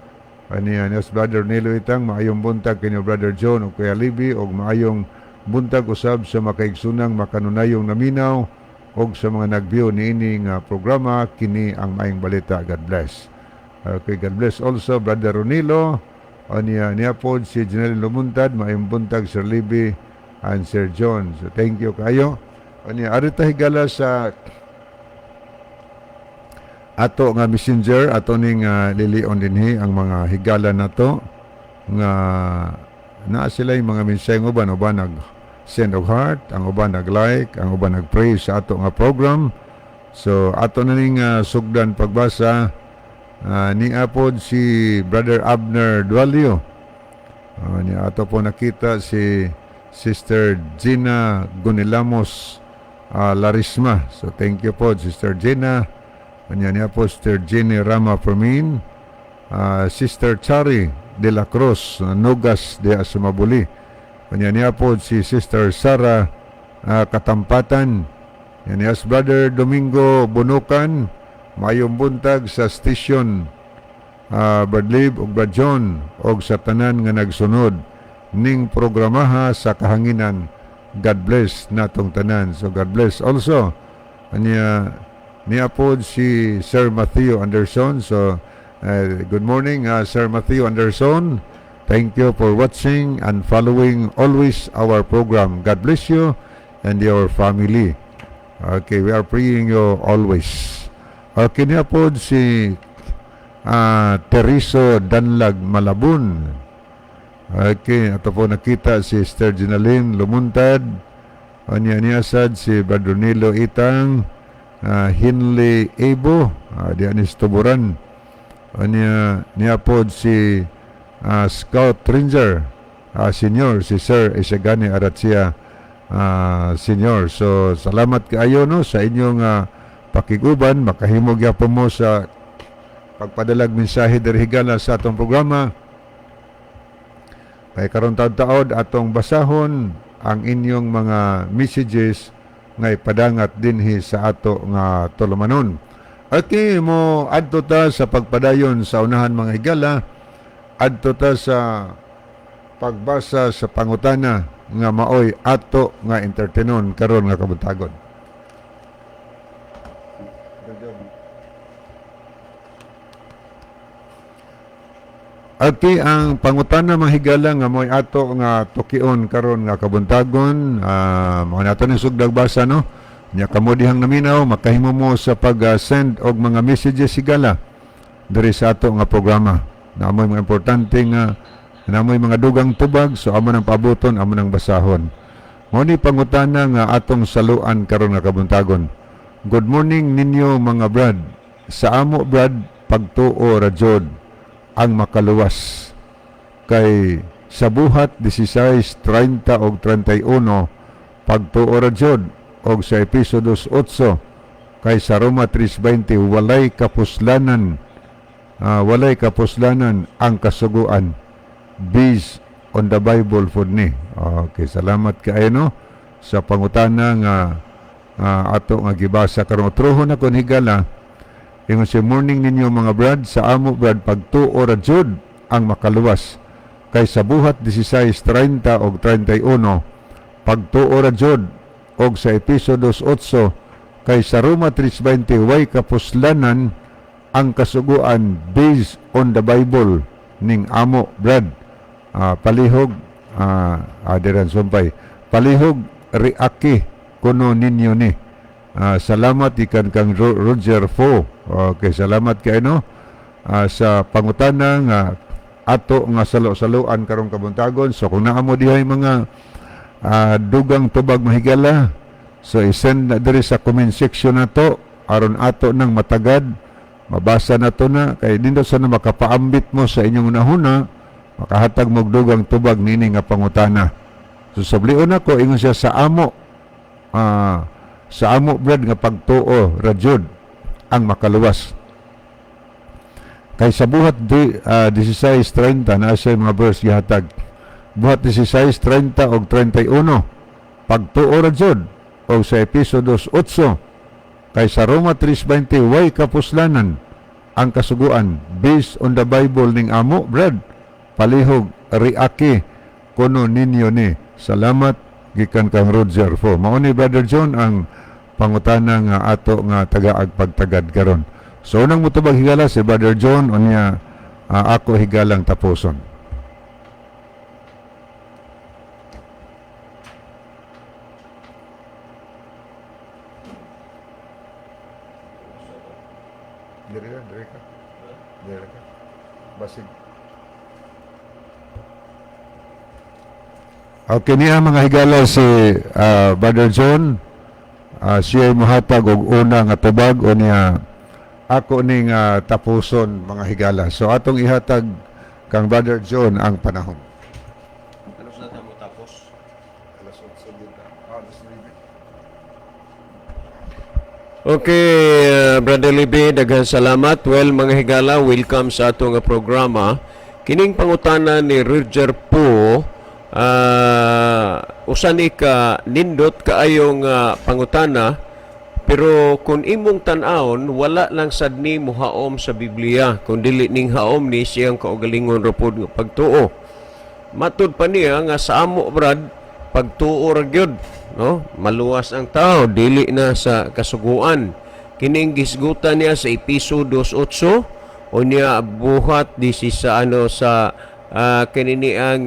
Ani yes, Brother Nilo Itang, maayong buntag kinyo, Brother John ug Kuya Libby, og maayong buntag usab sa makaigsunang makanunayong naminaw og sa mga nag-view niini nga programa, kini ang Maayong Balita. God bless. Okay, God bless also, Brother Ronilo. Ania niya po si Janelle Lumuntad, maayong buntag, Sir Libby and Sir John. So thank you kayo. Ania ari ta, higala, sa ato nga Messenger, ato ning lilion dinhi ang mga higala nato nga naa sila yung mga mensahe. Uban uban nag send og heart, ang uban nag like, ang uban nag praise sa ato nga program. So ato na ning sugdan pagbasa. Ni apod si Brother Abner Dualio. Niya ato po nakita si Sister Gina Gunilamos Larisma. So thank you po, Sister Gina. Kanya niya po Sister Jenny Rama Fermin, Sister Chari de la Cruz Nogas de Asumabuli. Kanya niya po si Sister Sara Katampatan. Yan niya si Brother Domingo Bunukan, mayong buntag sa station, Brad Lib ug Brad John og sa tanan nga nagsunod ning programaha sa kahanginan. God bless natong tanan. So God bless also. Anya niya po si Sir Matthew Anderson. So good morning, Sir Matthew Anderson. Thank you for watching and following always our program. God bless you and your family. Okay, we are praying you always. Okay, niya po si Teriso Danlag Malabon. Okay, ato po nakita si Sister Ginalyn Lumuntad. Anya niya sad si Brother Nilo Itang, Hinley Ebo, diyan is Tuburan. Anya niya po si Scout Ranger, Senior, si Sir Isagani Aratsia Senior. So, salamat kaayo, no, sa inyong pakiguban. Makahimo gyapon mo sa pagpadalag mensahe diri, higala, sa atong programa. Kay karon taod-taod atong basahon ang inyong mga messages nga ipadangat dinhi sa ato nga tulumanon. Okay, mo adto ta sa pagpadayon sa unahan, mga higala, adto ta sa pagbasa sa pangutana nga maoy ato nga entertainon karon nga kabuntagon. Okay, ang pangutana, mga higala, nga mo'y ato nga tukion karon nga kabuntagon, mao nato ni sugdag basa, no. Nya kamo dihang naminaw, makahimo mo sa pag-send og mga messages, higala, diri sa ato nga programa. Namoy mga importante nga namoy mga dugang tubag, so amo nang paabuton, amo nang basahon. Mao ni pangutana nga atong saluan karon nga kabuntagon. Good morning ninyo, mga brad. Sa amo, brad, pagtuo ra jud ang makaluwas. Kay sa Buhat 16:30 og 31, pagtuo ra jud, og sa Episo 2:8, kay sa Roma 3:20 walay kapuslanan ang kasuguan based on the Bible food ni. Okay, salamat kaayo, no, sa pangutana nga ato nga gibasa karon. Truhon na kon, higala. Ingon si morning ninyo, mga brad. Sa amo, brad, pagtuo ra jud ang makaluwas. Kay sa Buhat 16:30 og 31, pagtuo ra jud, og sa Episo 2:8, kay sa Roma 3:20 way kapuslanan ang kasuguan based on the Bible ning amo, brad. Palihog diran sumpay. Palihog. riaki kuno ninyo ni. Salamat ikan kang Roger Fo. Okay, salamat kay no sa pangutana nga ato nga salo-saloan karong kabuntagon. So kung naa mo dihay mga dugang tubag, mahigala, so i-send na diri sa comment section nato aron ato nang matagad mabasa na to na kay nindot sana makapaambit mo sa inyong unahuna, makahatag mo og dugang tubag nini nga pangutana. So sablion nako, ingon siya sa amo, brad, nga pagtuo ra jud ang makaluwas kay sa Buhat 16:30 na siya mga verse gihatag, Buhat 16:30 og 31, pagtuo ra jud, og sa Episo 2:8, kay sa Roma 3:20 way kapuslanan ang kasuguan. Based on the Bible ning amo, brad, palihog riaki kuno ninyo ni. Salamat gikan kang Roger Fo. Mao ni, Brother John, ang pangutana nga ato nga tagaag pagtagad karon. So unang motubag, higala, si Brother John, unya ako, higalang tapuson. Diri ka, diri ka. Diri ka. Basig. Okay niya, mga higala, si Brother John, siya ay mohatag og una nga tubag, o niya ako ning tapuson, mga higala. So atong ihatag kang Brother John ang panahon. Ano sa mo tapos? Alas 8 gyud na. Alas 9. Okay, Brother Libby, daghang salamat. Well, mga higala, welcome sa ato nga programa. Kining pangutana ni Roger Po, usa ni ka nindot kaayong pangutana, pero kung imong tan-awon, wala lang sad ni muhaom sa Biblia, kung dili ning haom ni siyang kaugalingon ra pod nga pagtuo. Matud pa niya nga sa amo, brad, pagtuo ra gyud, no, maluwas ang tao, dili na sa kasuguan. Kining gisgutan niya sa Episo 2:8 o niya Buhat di si sa ano sa kinini ang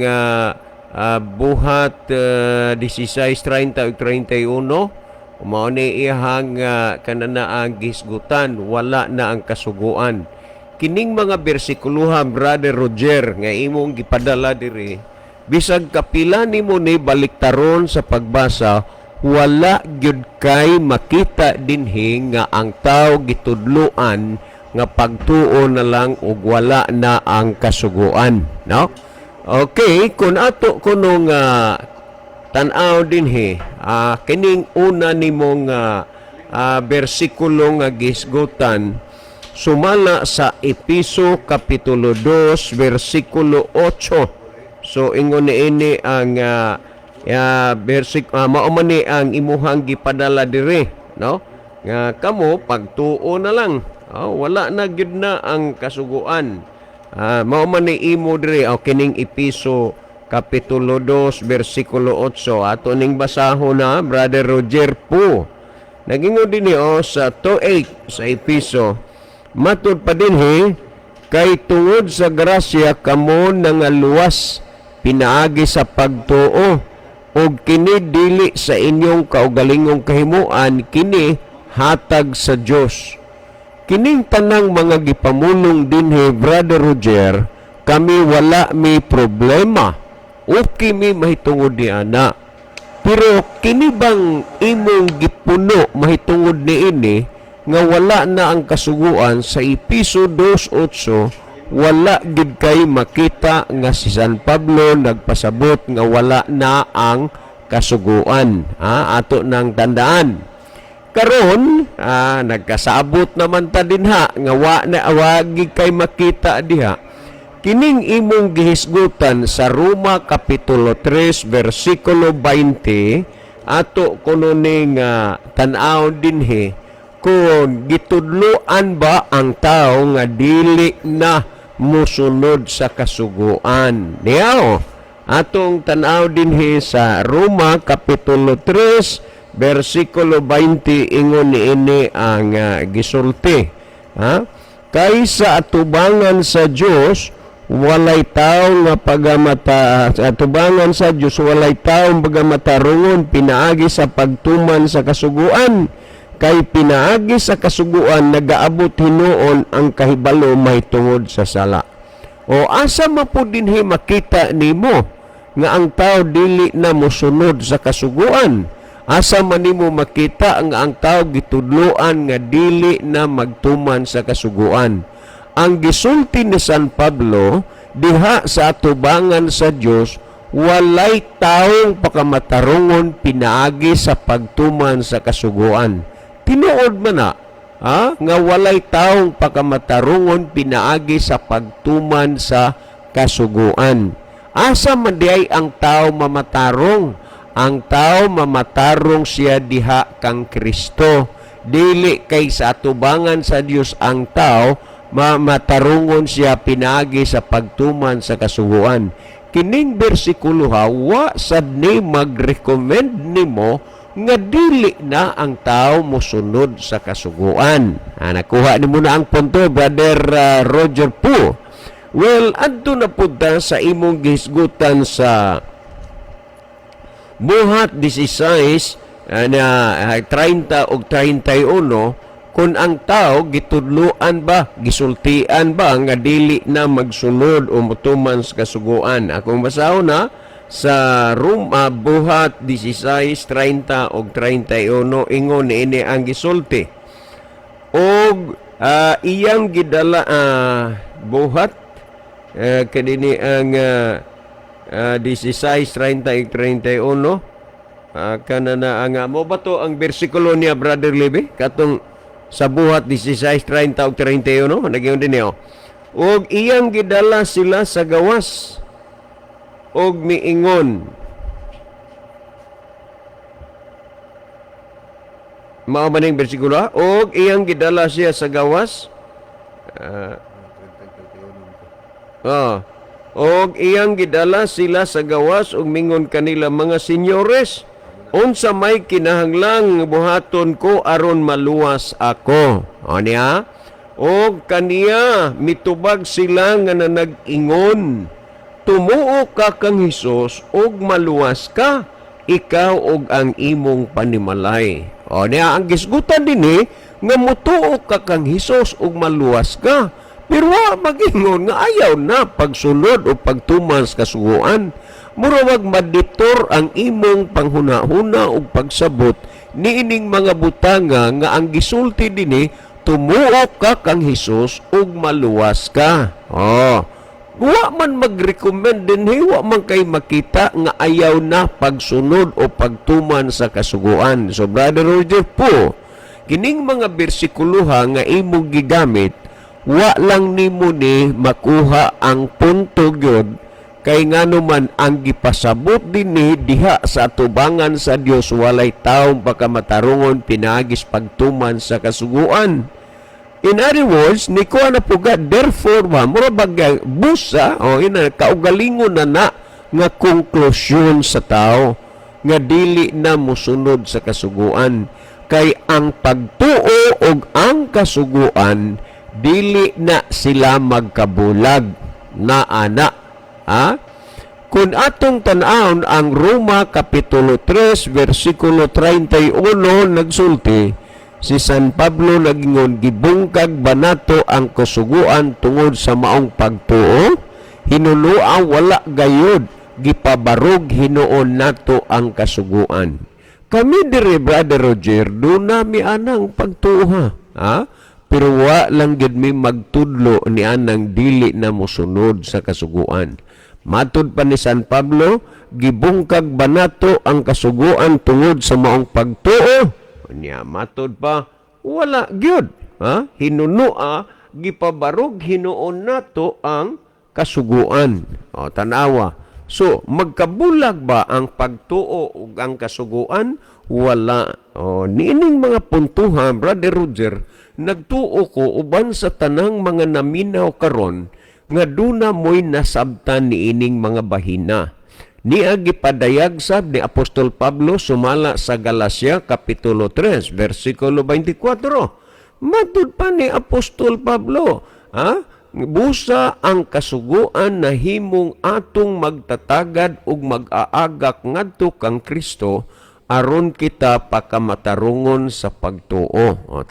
Buhat 16:30 ug 31, mao ni iyahang kanana ang gisgutan, wala na ang kasuguan. Kining mga bersikuloha, Brother Roger, nga imong gipadala diri, bisag kapila nimo ni baliktaron sa pagbasa, wala gyud kay makita dinhi nga ang tao gitudloan nga pagtuo na lang ug wala na ang kasuguan, no? Okay, kung ato kuno nga tan-aw dinhi, kining una nimong bersikulo nga gisgutan sumala sa Episo Kapitulo 2 versikulo 8. So ingon niini ang mao man ni ang imuhang gipadala diri, no, nga kamo pagtuo na lang. Oh, wala na gyud na ang kasuguan. Mao man ni imo diri, oh, kining Episo Kapitulo 2 versikulo 8, ato ning basahon na, Brother Roger Po. Nagingon din oh, sa 2:8 sa Episo, matud pa dinhi, kay tungod sa grasya kamo nangaluwas pinaagi sa pagtuo, ug kini dili sa inyong kaugalingong kahimuan, kini hatag sa Dios. Kining tanang mga gipamulong dinhi, Brother Roger, kami wala mi problema, okay mi mahitungod ni ana. Pero kini bang imong gipuno mahitungod ni ini nga wala na ang kasuguan sa Episo 2:8, wala gid kay makita nga si San Pablo nagpasabot nga wala na ang kasuguan. Ha, ato nang tandaan. Karon, nagkasabot naman ta dinha nga wa na wagi kay makita diha. Kining imong gihisgutan sa Roma Kapitulo 3 versikulo 20, ato kuno ning tan-aw dinhi kung gitudloan ba ang tao nga dili na musunod sa kasuguan. Niyaw, atong tan-aw dinhi sa Roma Kapitulo 3 versikulo 20, ingon niini ang gisulti. Ha? Kay sa atubangan sa Dios Walay tawo nga pagamata sa atubangan sa Dios, walay tawo pagamatarungon pinaagi sa pagtuman sa kasuguan, kay pinaagi sa kasuguan nagaabot hinuon ang kahibalo mahitungod sa sala. O asa man po dinhi makita nimo nga ang tao dili na mosunod sa kasuguan? Asa man nimo makita nga ang tao gitudloan nga dili na magtuman sa kasuguan? Ang gisulti ni San Pablo diha sa atubangan sa Dios, walay taong pakamatarungon pinaagi sa pagtuman sa kasuguan. Tinuod man na, ha? Nga walay taong pakamatarungon pinaagi sa pagtuman sa kasuguan. Asa man diay ang tao mamatarong? Ang tao mamatarong siya diha kang Kristo. Dili kay sa atubangan sa Dios ang tao mamatarungon siya pinaagi sa pagtuman sa kasuguan. Kining bersikulo ha, wa sad ni mag-recommend nimo nga dili na ang tao mosunod sa kasuguan. Ah, nakuha nimo na ang punto, Brother Roger Pu. Well, adto na pud ta sa imong gihisgutan sa Buhat 16 na 30 og 31, kung ang tao gitudloan ba, gisultian ba nga dili na magsunod o motuman sa kasuguan. Akong basahon na sa Roma, Buhat 16, 30 og 31, ingon niini ang gisulti. Og iyang gidala, Buhat kadini ang 16, 30 ug 31, kana na ang mo ba to ang bersikulo niya, Brother Libby, katong sa Buhat 16, 30 ug 31, nagyon din niyo. "Og iyang gidala sila sa gawas og miingon." Mao ba ning bersikulo, ha? "Og iyang gidala siya sa gawas." Ah. "Og iyang gidala sila sa gawas ug mingon kanila, 'Mga senyores, unsa may kinahanglang buhaton ko aron maluwas ako?'" O niya? "Og kaniya mitubag sila nga nanag-ingon, 'Tumuo ka kang Hesus ug maluwas ka, ikaw ug ang imong panimalay.'" O niya, ang gisgutan dinhi nga mutuo ka kang Hesus ug maluwas ka. Pero wa magingon nga ayaw na pagsunod o pagtuman sa kasuguan. Mura wag maditor ang imong panghuna-huna ug pagsabot niining mga butanga nga ang gisulti dinhi, tumuo ka kang Hesus ug maluwas ka. Oh. Wa man mag-recommend dinhi, wa man kay makita nga ayaw na pagsunod o pagtuman sa kasuguan. So Brother Roger po, kining mga bersikuloha nga imong gigamit, wa lang nimo ni makuha ang punto gyud, kay ngano man ang gipasabot dinhi diha sa atubangan sa Dios, walay taong pakamatarungon pinaagis pagtuman sa kasuguan. In other words, ni kuha na po ka, therefore ba, mura bag busa, o ina, kaugalingon na na nga konklusyon sa tao nga dili na musunod sa kasuguan. Kay ang pagtuo og ang kasuguan, dili na sila magkabulag na ana. Ha? Kung atong tan-awon ang Roma Kapitulo 3, versikulo 31, nagsulti si San Pablo, nagingon, "Gibungkag ba nato ang kasuguan tungod sa maong pagtuo? Hinunua wala gayod, gipabarog hinuon nato ang kasuguan." Kami dire, Brother Roger, duna mi anang pagtuo, ha? Ha? Pero wa lang gid mi magtudlo ni anang dili na mosunod sa kasuguan. Matud pa ni San Pablo, "Gibungkag ba nato ang kasuguan tungod sa maong pagtuo?" Nya matud pa, wala gyud. Ha? Hinunua, gipabarog hinuon nato ang kasuguan. O, tanawa. So, magkabulag ba ang pagtuo ug ang kasuguan? Wala. O, niining mga puntuha, Brother Roger, nagtuo ko uban sa tanang mga naminaw karon nga duna mo'y nasabtan niining mga bahina. Niya gipadayag sab ni Apostol Pablo sumala sa Galacia Kapitulo 3 versikulo 24. Matud pa ni Apostol Pablo, ha? Busa ang kasuguan nahimong atong magtatagad ug mag-aagak ngadto kang Kristo aron kita pakamatarungon sa pagtuo. O,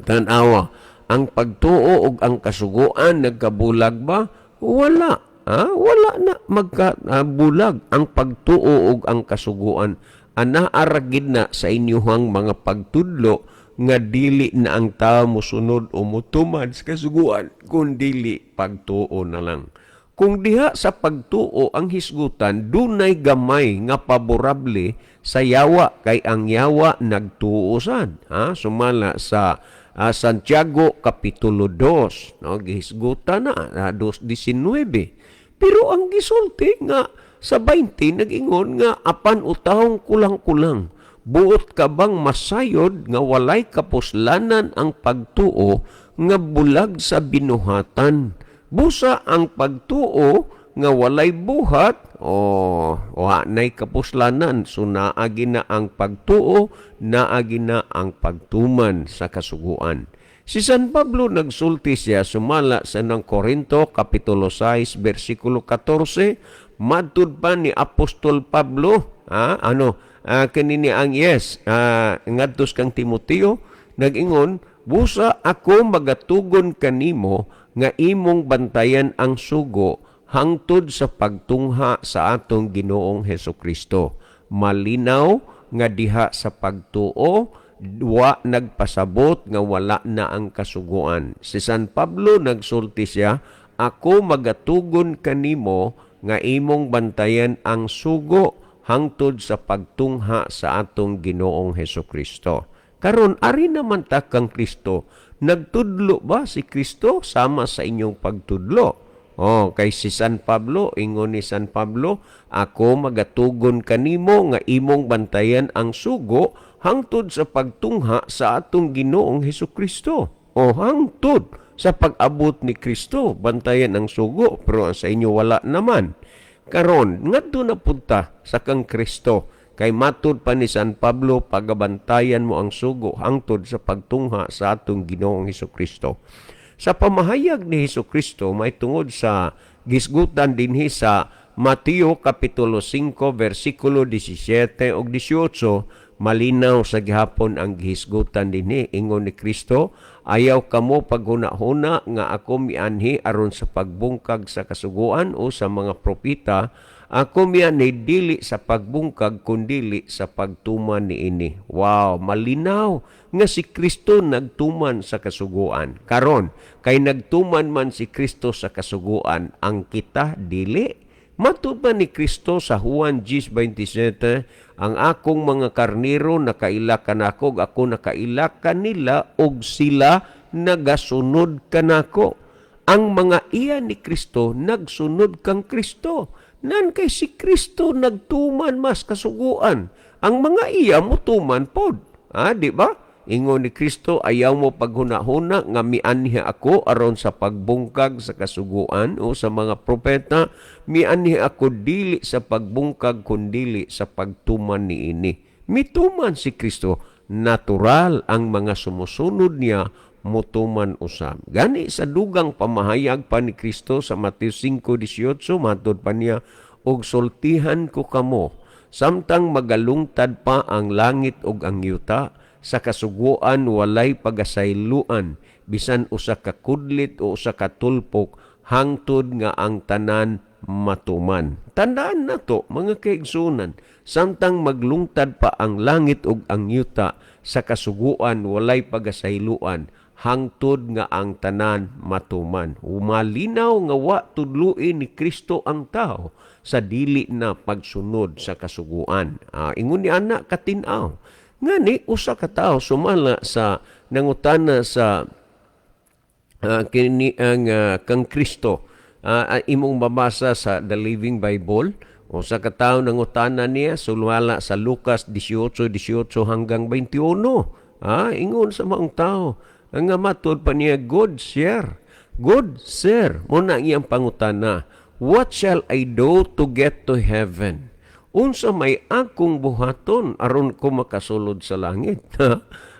tan-awa, ang pagtuo ug ang kasuguan nagkabulag ba? Wala. Ha? Wala na magkabulag ang pagtuo ug ang kasuguan. Anaa ra gid na sa inyuhang mga pagtudlo nga dili na ang tao mosunod o motuman sa kasuguan kun dili pagtuo na lang. Kung diha sa pagtuo ang hisgutan, dunay gamay nga paborable sa yawa kay ang yawa nagtuo sad. Ha? Sumala sa Santiago Kapitulo 2, no? Gihisgutan na, 2:19. Pero ang gisulti nga sa 20 nag-ingon nga apan utahong kulang-kulang. Buot ka bang masayod nga walay kapuslanan ang pagtuo nga bulag sa binuhatan? Busa ang pagtuo nga walay buhat, oh, wa nay kapuslanan. So naagi na ang pagtuo, naagi na ang pagtuman sa kasuguan. Si San Pablo nagsulti siya sumala sa ng Korinto Kapitulo 6 versikulo 14, matud pa ni Apostol Pablo, ano, kanini ang yes, ngadto kang Timoteo, nag-ingon, busa ako magatugon kanimo nga imong bantayan ang sugo hangtod sa pagtungha sa atong Ginoong Heso Kristo. Malinaw nga diha sa pagtuo, wa nagpasabot nga wala na ang kasuguan. Si San Pablo nagsulti siya, ako magatugon kanimo nga imong bantayan ang sugo hangtod sa pagtungha sa atong Ginoong Heso Kristo. Karon ari naman ta kang Kristo. Nagtudlo ba si Kristo sama sa inyong pagtudlo? Oh, kay si San Pablo, ingon ni San Pablo, ako magatugon kanimo nga imong bantayan ang sugo hangtod sa pagtungha sa atong Ginoong Heso Kristo. O hangtod sa pag-abot ni Kristo, bantayan ang sugo, pero sa inyo wala naman. Karon, ngadto na punta sa kang Kristo, kay matud pa ni San Pablo, pagabantayan mo ang sugo hangtod sa pagtungha sa atong Ginoong Heso Kristo. Sa pamahayag ni Heso Kristo may tungod sa gisgutan dinhi sa Mateo Kapitulo 5 versikulo 17 ug 18, malinaw sa gihapon ang gihisgutan dinhi. Ingon ni Kristo, ayaw kamo paghuna-huna nga ako mianhi aron sa pagbungkag sa kasuguan o sa mga propeta. Ako mianhi dili sa pagbungkag kundili sa pagtuman niini. Wow, malinaw nga si Kristo nagtuman sa kasuguan. Karon, kay nagtuman man si Kristo sa kasuguan, ang kita dili. Matud pa ni Kristo sa Juan 10:27, ang akong mga karnero nakaila kanako, ako nakaila kanila og sila nagasunod kanako. Ang mga iya ni Kristo nagsunod kang Kristo. Nan kay si Kristo nagtuman mas kasuguan. Ang mga iya mutuman pod. Ah, di ba? Ingon ni Kristo, ayaw mo paghuna-huna nga mianhi ako aron sa pagbungkag sa kasuguan o sa mga propeta, mianhi ako dili sa pagbungkag kundili sa pagtuman niini. Mituman si Kristo, natural ang mga sumusunod niya mutuman usab. Gani sa dugang pamahayag pa ni Kristo sa Mateo 5:18, matod pa niya, og sultihan ko kamo, samtang magalungtad pa ang langit ug ang yuta, sa kasuguan walay pagasayloan bisan usa ka kudlit o usa ka tulpok hangtod nga ang tanan matuman. Tandaan nato mga kaigsunan, samtang maglungtad pa ang langit ug ang yuta, sa kasuguan walay pagasayloan hangtod nga ang tanan matuman. Malinaw nga wa tudluin ni Kristo ang tao sa dili na pagsunod sa kasuguan. Ingon ni ana katin-aw. Ngani usa ka tawo sumala sa nangutana sa kini ang kang Kristo, imong mabasa sa The Living Bible, usa ka tawo nangutana niya sumala sa Lucas 18:18 hanggang 21. Ingon sa maong tao ang nga matud pa niya, "Good sir, good sir," mo na ang iyang pangutana, "What shall I do to get to heaven?" Unsa may akong buhaton aron ko makasulod sa langit?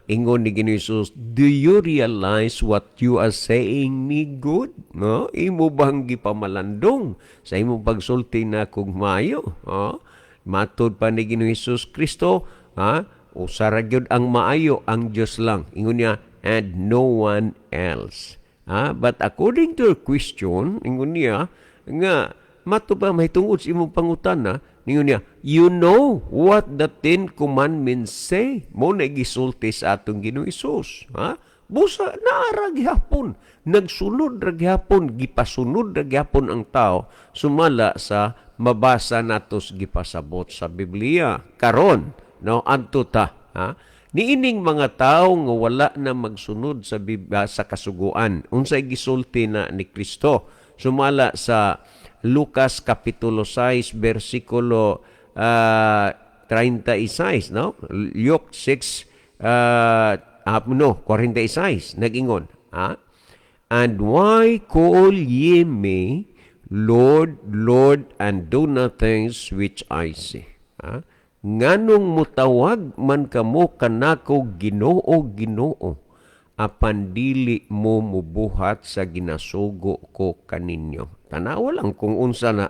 Ingon ni Ginoo Jesus, "Do you realize what you are saying me good?" No? Imo bang gipamalandong sa imong pagsulti na kog maayo? No? Matud pa ni Ginoo Jesus Kristo, ha? Usa ra gyud ang maayo, ang Dios lang. Ingon niya, "And no one else." Ha? But according to your question, ingon niya, nga, mato pa mahitungod sa imong pangutana, ningon niya, "You know what the Ten Commandments say." Mao na gisulti sa atong Ginoo Hesus. Ha? Busa, naara gihapon. Nagsunod ra gihapon, gipasunod ra gihapon ang tao sumala sa mabasa natos gipasabot sa Biblia. Karon, no, adto ta, ha? Niining mga tao nga wala na magsunod sa kasuguan. Unsay gisulti na ni Kristo? Sumala sa Lucas kapitulo 6 bersikulo 36, no? Luke 6 no, 46 nag-ingon, ha? "And why call ye me Lord, Lord, and do not things which I say?" Ha? Nganong mutawag man kamo kanako Ginoo, Ginoo, apan dili mo mubuhat sa ginasugo ko kaninyo? Tanawa lang kung unsa na.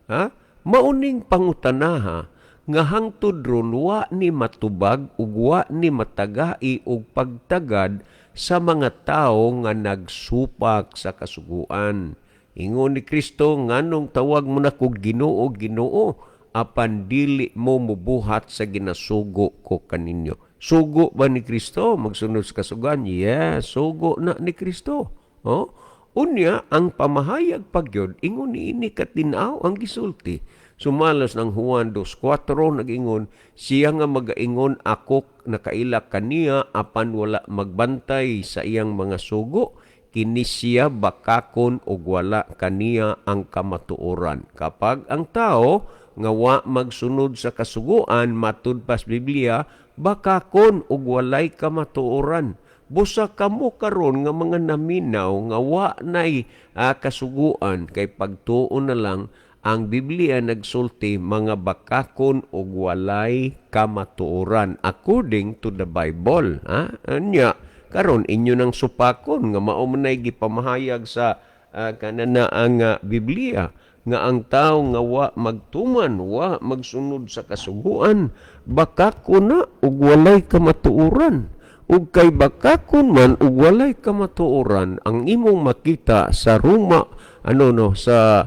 Ha? Mauning pangutanaha nga hangtod ron wa ni matubag ug wa ni matagai og pagtagad sa mga tawo nga nagsupak sa kasuguan. Ingon ni Kristo, "Nganong tawag mo nako Ginoo, Ginoo, apan dili mo mubuhat sa ginasugo ko kaninyo?" Sugo ba ni Kristo magsunod sa kasuguan? Yes, sugo na ni Kristo. Oh? Unya, ang pamahayag pagyod, ingon niini katin-aw ang gisulti. Sumalas ng Juan 2.4, nag-ingon, "Siya nga magaingon, 'Ako nakaila kaniya,' apan wala magbantay sa iyang mga sugo, kini siya bakakon ug wala kaniya ang kamatuoran." Kapag ang tao nga wa magsunod sa kasuguan matud pas Biblia, bakakon ug walay kamatuoran. Busa kamo karon nga mga naminaw nga wa nay kasuguan kay pagtuo na lang, ang Biblia nagsulti mga bakakon ug walay kamatuoran according to the Bible. Ha? Anya, karon inyo nang supakon nga mao man nay gipamahayag sa kanana ang Biblia nga ang tao nga wa magtuman, wa magsunod sa kasuguan, bakakon na ug walay kamatuoran. Ug kay bakakon man ug walay kamatuoran, ang imong makita sa Roma, ano no, sa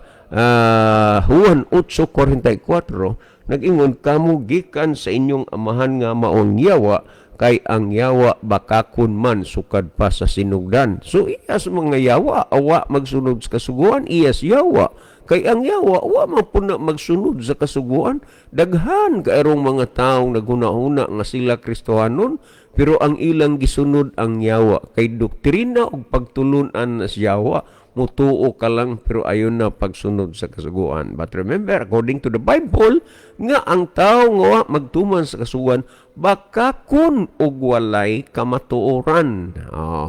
Juan 8:44, nag-ingon, "Kamo gikan sa inyong amahan nga maong yawa, kay ang yawa bakakon man sukad pa sa sinugdan." So iyas mga yawa awa magsunod sa kasuguan, iyas yawa. Kay ang yawa wa man pud na magsunod sa kasuguan. Daghan kairong mga taong naghuna-huna nga sila Kristohanon, pero ang ilang gisunod ang yawa kay doktrina ug pagtulunan na sa yawa, mutuo ka lang pero ayon na pagsunod sa kasuguan. But remember, according to the Bible, nga ang tao nga wa magtuman sa kasuguan, bakakon og walay kamatuoran.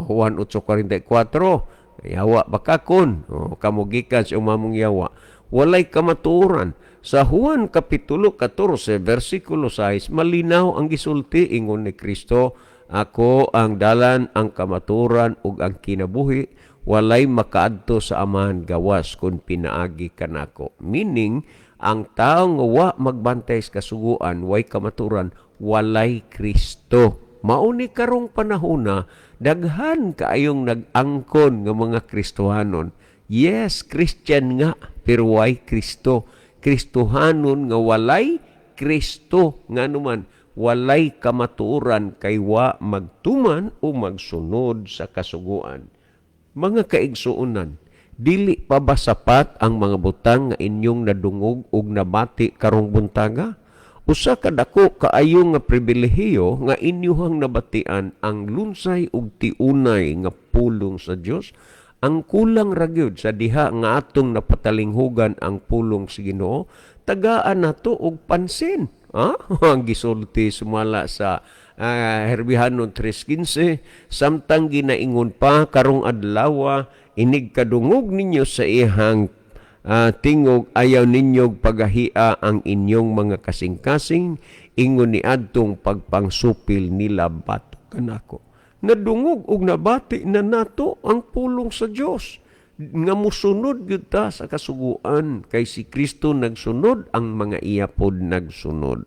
Juan 8:44, yawa bakakon. Oh, kamo gikan sa umamong yawa. Walay kamatuoran. Sa Juan Kapitulo 14, versikulo 6, malinaw ang gisulti, ingon ni Kristo, "Ako ang dalan, ang kamatuoran ug ang kinabuhi, walay makaadto sa Amahan gawas kung pinaagi kanako." Meaning, ang tao nga wa magbantay sa kasuguan, way kamatuoran, walay Kristo. Mao ni karong panahona, daghan kaayong nag-angkon nga mga Kristohanon. Yes, Christian nga, pero way Kristo. Kristohanon nga walay Kristo. Nga naman, walay kamatuoran kay wa magtuman o magsunod sa kasuguan. Mga kaigsuonan, dili pa ba sapat ang mga butang nga inyong nadungog ug nabati karong buntaga? Usa ka dako kaayo nga pribilehiyo nga inyuhang nabatian ang lunsay ug tiunay nga pulong sa Dios. Ang kulang ra gyud sa diha nga atong napatalinghugan ang pulong sa Ginoo, tagaan nato og pansin. Ha? Ang gisulti sumala sa Herbihanon 3:15, "Samtang ginaingon pa karong adlaw, inig kadungog ninyo sa iyang tingog, ayaw ninyog pagahia ang inyong mga kasing-kasing ingon ni adtong pagpangsupil nila batok." kanako. Nadungog ug nabati na nato ang pulong sa Dios nga musunod gyud ta sa kasuguan kay si Kristo nagsunod, ang mga iya pod nagsunod.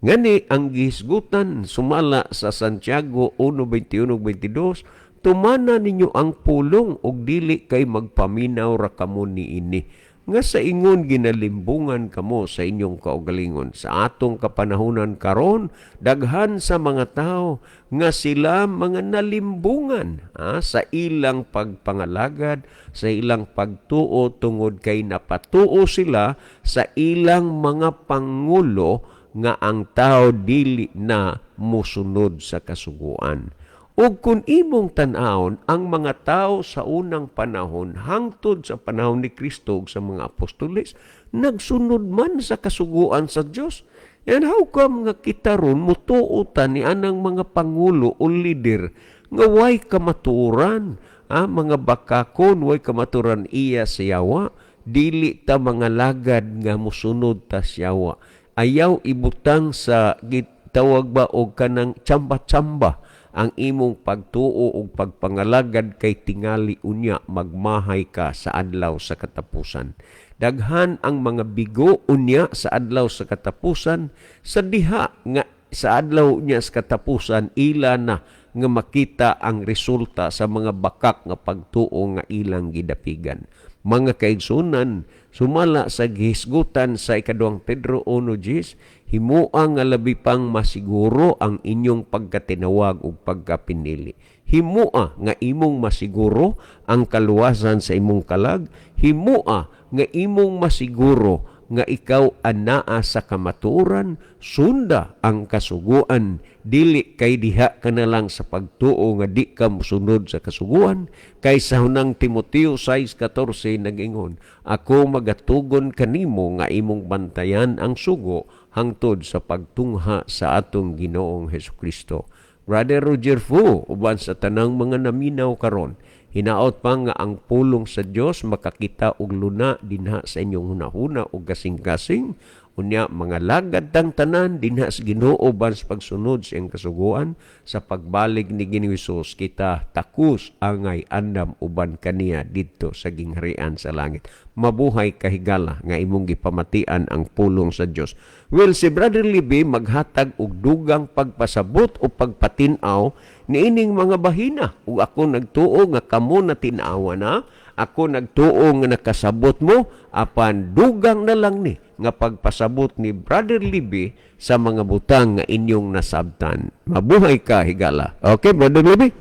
Ngani ang gihisgutan sumala sa Santiago 1:21-22, tumana ninyo ang pulong ug dili kay magpaminaw ra kamo niini nga sa ingon ginalimbungan kamo sa inyong kaugalingon. Sa atong kapanahunan karon, daghan sa mga tao nga sila mga nalimbungan sa ilang pagpangalagad, sa ilang pagtuo, tungod kay napatuo sila sa ilang mga pangulo nga ang tao dili na musunod sa kasuguan. Ug kung imong tan-awon ang mga tao sa unang panahon hangtod sa panahon ni Kristo ug sa mga apostoles, nagsunod man sa kasuguan sa Dios. And how come nga kita ron mutuo ta ni anang mga pangulo o leader nga way kamatuoran, mga bakakon, way kamatuoran, iya sa yawa? Dili ta mga lagad nga musunod ta sa yawa. Ayaw ibutang sa gitawag ba og kanang tsamba-tsamba ang imong pagtuo ug pagpangalagad, kay tingali unya magmahay ka sa adlaw sa katapusan. Daghan ang mga bigo unya sa adlaw sa katapusan sa diha nga sa adlaw niya sa katapusan ila na nga makita ang resulta sa mga bakak nga pagtuo nga ilang gidapigan. Mga kaigsunan, sumala sa gihisgutan sa ikaduhang Pedro 1:10, himua nga labi pang masiguro ang inyong pagkatinawag ug pagkapinili. Himua nga imong masiguro ang kaluwasan sa imong kalag. Himua nga imong masiguro nga ikaw anaa sa kamatuoran. Sunda ang kasuguan. Dili kay diha ka na lang sa pagtuo nga di ka mosunod sa kasuguan, kay sa hunang Timoteo 6:14 nag-ingon, "Ako magatugon kanimo nga imong bantayan ang sugo hangtod sa pagtungha sa atong Ginoong Hesukristo." Brother Roger Fu, uban sa tanang mga naminaw karon, hinaot pa nga ang pulong sa Dios makakita og luna dinha sa inyong hunahuna og kasing-kasing. Unya mga lagad tang tanan dinha sa Ginoo ban sa pagsunod sa iyang kasuguan. Sa pagbalig ni Ginoong Hesus, kita takos angay andam uban kaniya didto sa gingharian sa langit. Mabuhay kahigala nga imong gipamatian ang pulong sa Dios. Well, si Brother Libby maghatag og dugang pagpasabot o pagpatin-aw niining mga bahina. Ug ako nagtuo nga kamo na tin-awa na, ako nagtuo nga nakasabot mo, apan dugang na lang ni nga pagpasabot ni Brother Libby sa mga butang nga inyong nasabtan. Mabuhay ka, higala. Okay, Brother Libby?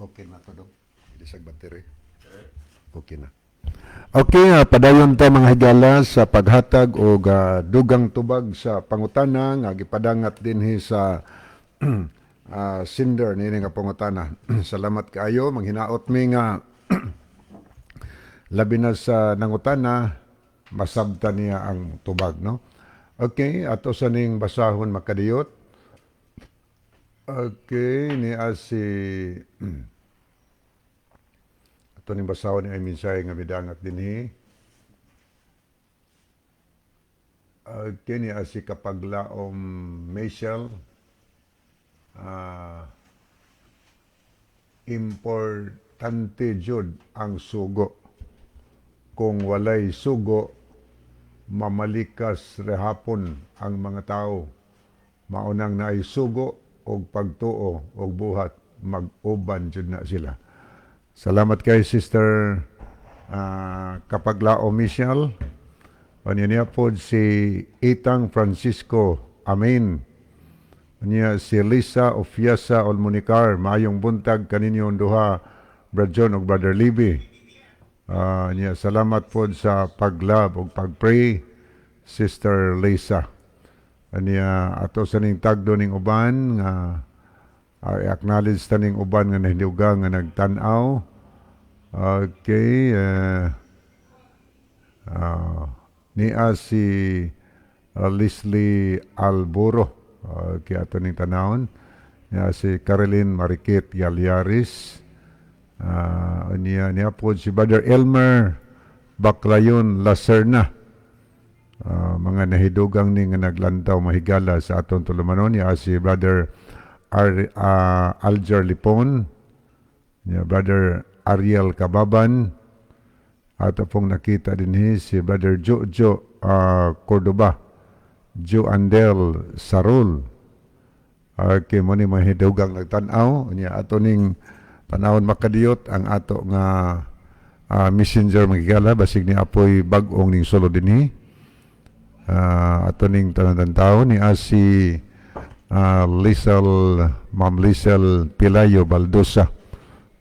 Okay na to dong. Ilisag battery. Okay na. Okay, padayon ta, mga higala, sa paghatag og dugang tubag sa pangutana nga gipadangat dinhi sa sender niini nga pangutana. Salamat kaayo, manghinaot mi nga labi na sa nangutana masabtan niya ang tubag, no. Okay, ato sa ning basahon makadiyot. Okay, ni si ato ning basahon ni ay mensahe nga midangat dinhi. Okay, ni si Kapaglaom Michelle. Importante jud ang sugo. Kung walay sugo, mamalikas rehapon ang mga tao. Maunang naay sugo og pagtuo og buhat, mag-uban jud na sila. Salamat kay Sister Kapaglao Michelle. Unya niya pod si Itang Francisco. Amen. Unya si Lisa Ofiasa Olmunicar. Maayong buntag kaninyong duha, Brad John ug Brother Libby. Niya, salamat pod sa pag-love ug pag-pray, Sister Lisa. Anya ato sa ning tagdo ning uban nga i-acknowledge ta ning uban nga nahinugang nga nagtan-aw. Okay, niya si Leslie Alburo. Okay, ato ning tanawon. Niya si Caroline Marikit Galyaris. Niya niya po si Brother Elmer Baclayon Lacerna. Mga nahidugang ni nga naglantaw, mahigala, sa atong tulumanon niya si Brother Alger Lipon, niya Brother Ariel Kababan, at pong nakita din si Brother Jojo Cordoba, Joe Andel Sarul. Okay, mo ni mga hidugang nagtan-aw niya. Ato ning panahon makadiyot ang ato nga messenger, magigala, basig ni apoy bag-ong ning solo dinhi. Ato ning tanan ni si Liesel, Ma'am Liesel Pilayo Baldosa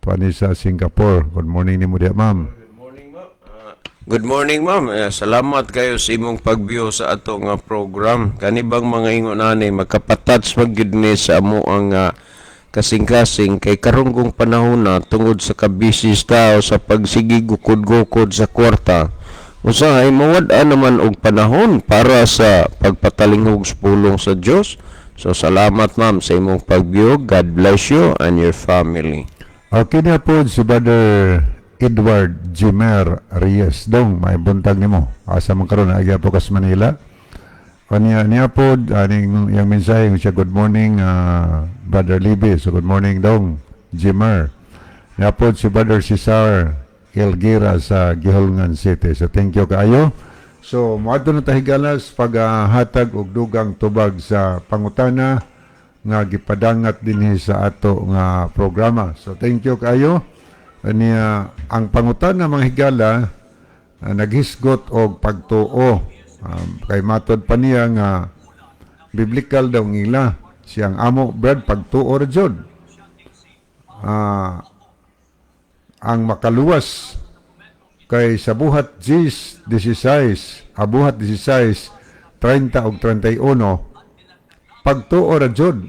pani sa Singapore. Good morning nimo diha, ma'am. Good morning, ma'am. Eh, salamat kayo sa imong pag-view sa ato nga program. Kani bang mga ingon ani magkapatouch man gyud ni sa amo ang kasing-kasing kay karunggong panahon na tungod sa kabisi tao sa pagsigi gukod-gukod sa kwarta. Usahay mawad-an naman og panahon para sa pagpatalinghog sa pulong sa Dios. So salamat, ma'am, sa imong pag-view. God bless you and your family. Okay na po si Brother Edward Jimer Reyes. Dong, may buntag nimo. Asa man karon, nagya po kas Manila. Kanya niya po aning yang mensahe siya, "Good morning, Brother Libby." So good morning, Dong Jimer. Niya po si Brother Cesar Elgira sa Guihulngan City. So thank you kaayo. So moadto na ta, higalas, paghatag og dugang tubag sa pangutana nga gipadangat dinhi sa ato nga programa. So thank you kaayo. Niya ang pangutana, mga higala, naghisgot og pagtuo. Kay matod pa niya nga biblical daw ngila siyang amo, Brad, pagtuo ra jud. Ang makaluwas kay sa Buhat 10:16, Buhat 16:30 ug 31, pagtuo ra jud,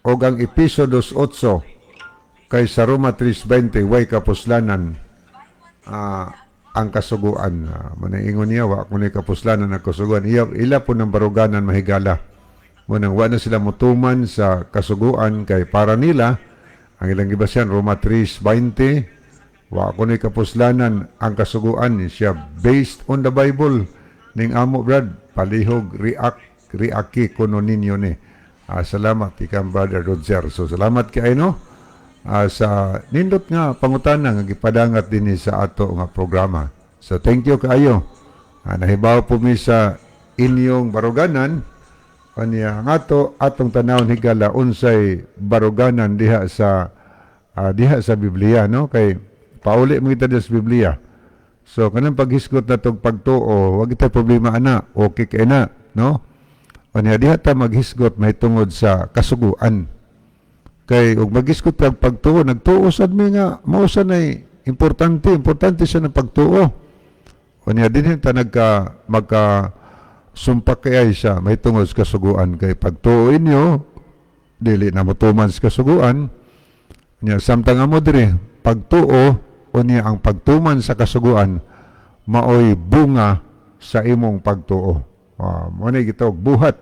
og ang Episo 2:8 kay sa Roma 3:20 way kapuslanan ang kasuguan. Manaingon niya wa kuno kapuslanan ang kasuguan. Iya, ila po ng baruganan, mahigala, mo nang wa na sila mutuman sa kasuguan kay para nila ang ilang gibasyan Roma 3:20 wa kuno kapuslanan ang kasuguan siya based on the Bible. Ning amo, Brad, palihog react reaki kuno ninyo ni. Salamat ikang Brother Roger. So salamat kay no sa nindot nga pangutana nga gipadangat dinhi sa ato nga programa. So thank you kaayo. Nahibaw po mi sa inyong baruganan. Kanya ang ato atong tanawon, higala, unsay baruganan diha sa Biblia, no, kay pauli mo kita diha sa Biblia. So kanang paghisgot na tong pagtuo, wag kita problema ana, okay kay na, no? Kanya diha ta maghisgot mahitungod sa kasuguan. Kay og maghisgot kag pagtuo, nagtuo sad mi nga mao sa nay importante, importante siya ng pagtuo. Kanya dinhi ta nagka magka sumpak kay siya mahitungod sa kasuguan kay pagtuo inyo dili na motuman sa kasuguan. Nya samtang amo diri pagtuo, unya ang pagtuman sa kasuguan maoy bunga sa imong pagtuo. Mo ni gitawag buhat.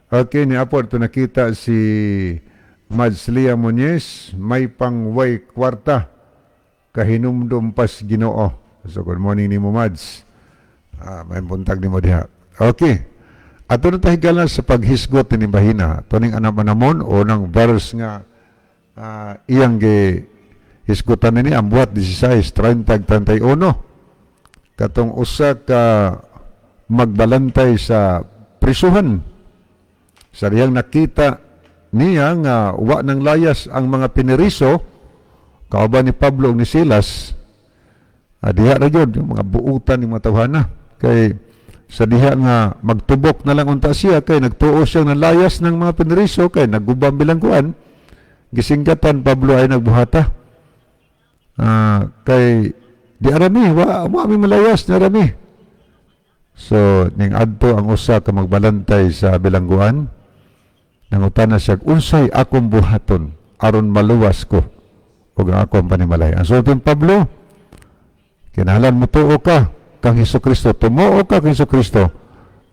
Okay, ni apo ito nakita si Mads Lia Muñez, may pangway kwarta kahinumdum pas Ginoo. So good morning nimo, Mads. May buntag nimo diha. Okay. Ato na higala sa paghisgot ni bahina. Ato ning anam-anamon o ng verse nga iyang gi hisgutan nini ang Buhat 16:30 31, katong usa ka magbalantay sa prisuhan sa dihang nakita niya nga wa nang layas ang mga piniriso kauban ni Pablo ug ni Silas. Diha ra gyud yung mga buutan ng mga tawhana kay sa diha nga magtubok na lang unta siya kay nagtuo siya ng layas ng mga piniriso kay naggubam bilangguan. Gisinggatan Pablo ay nagbuhata kay di arami wa wa mi malayas ni arami. So ning adto ang usa ka magbalantay sa bilangguan, nangutana siya, "Unsay akong buhaton aron maluwas ko ug ang akong panimalay?" Ang sulti ni Pablo, "Kinahanglan motuo ka kang Hesus Kristo, tumuo ka kang Hesus Kristo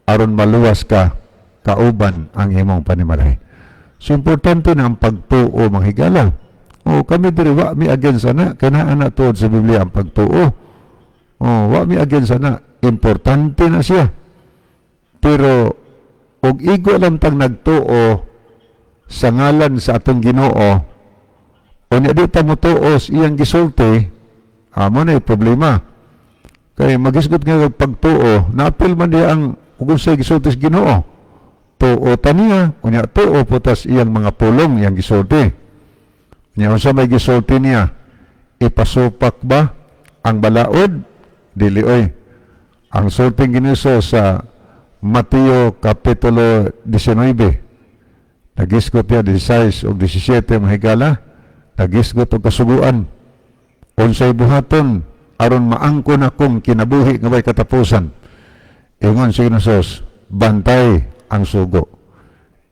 aron maluwas ka kauban ang imong panimalay." So importante na ang pagtuo, mga higala. O kami diri wa mi against ana, kay naa na tuod sa Biblia ang pagtuo. O wa mi against ana, importante na siya. Pero og igo lang tang nagtuo sa ngalan sa atong Ginoo, unya di ta motuo sa iyang gisulti, amo na problema. Kay magisgot nga og pagtuo, naapil man diya ang ug unsay gisulti sa Ginoo. Tuo ta niya, unya tuo putas iyang mga pulong iyang gisulti. Unya unsa may gisulti niya? Ipasupak ba ang balaod? Dili oy. Ang sulting Ginoo sa Mateo Kapitulo 19, nagisgot niya 16 ug 17, mahigala, nagisgot og kasuguan. Unsay buhaton aron maangkon akong kinabuhi nga way katapusan? Ingon si Jesus, "Bantay ang sugo."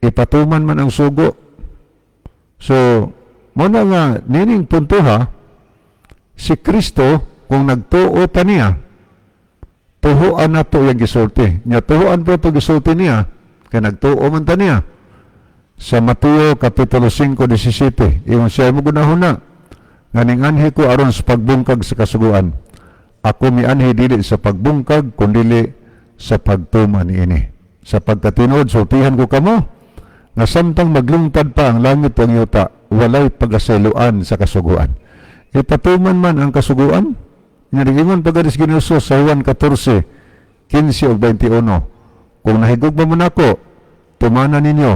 Ipatuman man ang sugo. So, mo na nga nining puntoha, si Kristo, kung nagtuo ta niya, tuhuan na to yung gisulti. Nya tuhuan po ito gisulti niya, kay nagtuo man ta niya. Sa Mateo Kapitulo 5:17, ingon siya, "Mo gunahuna nga ning-anhi ko aron sa pagbungkag sa kasuguan. Ako mianhi dili sa pagbungkag kundili sa pagtuman niini. Sa pagkatinuod, sultihan ko kamo nga samtang maglungtad pa ang langit ug yuta, walay pagasayloan sa kasuguan." Ipatuman man ang kasuguan. Nga niingon pa gani Ginoo sa Juan 14:15 ug 21, "Kung nahigugma mo nako, tumana ninyo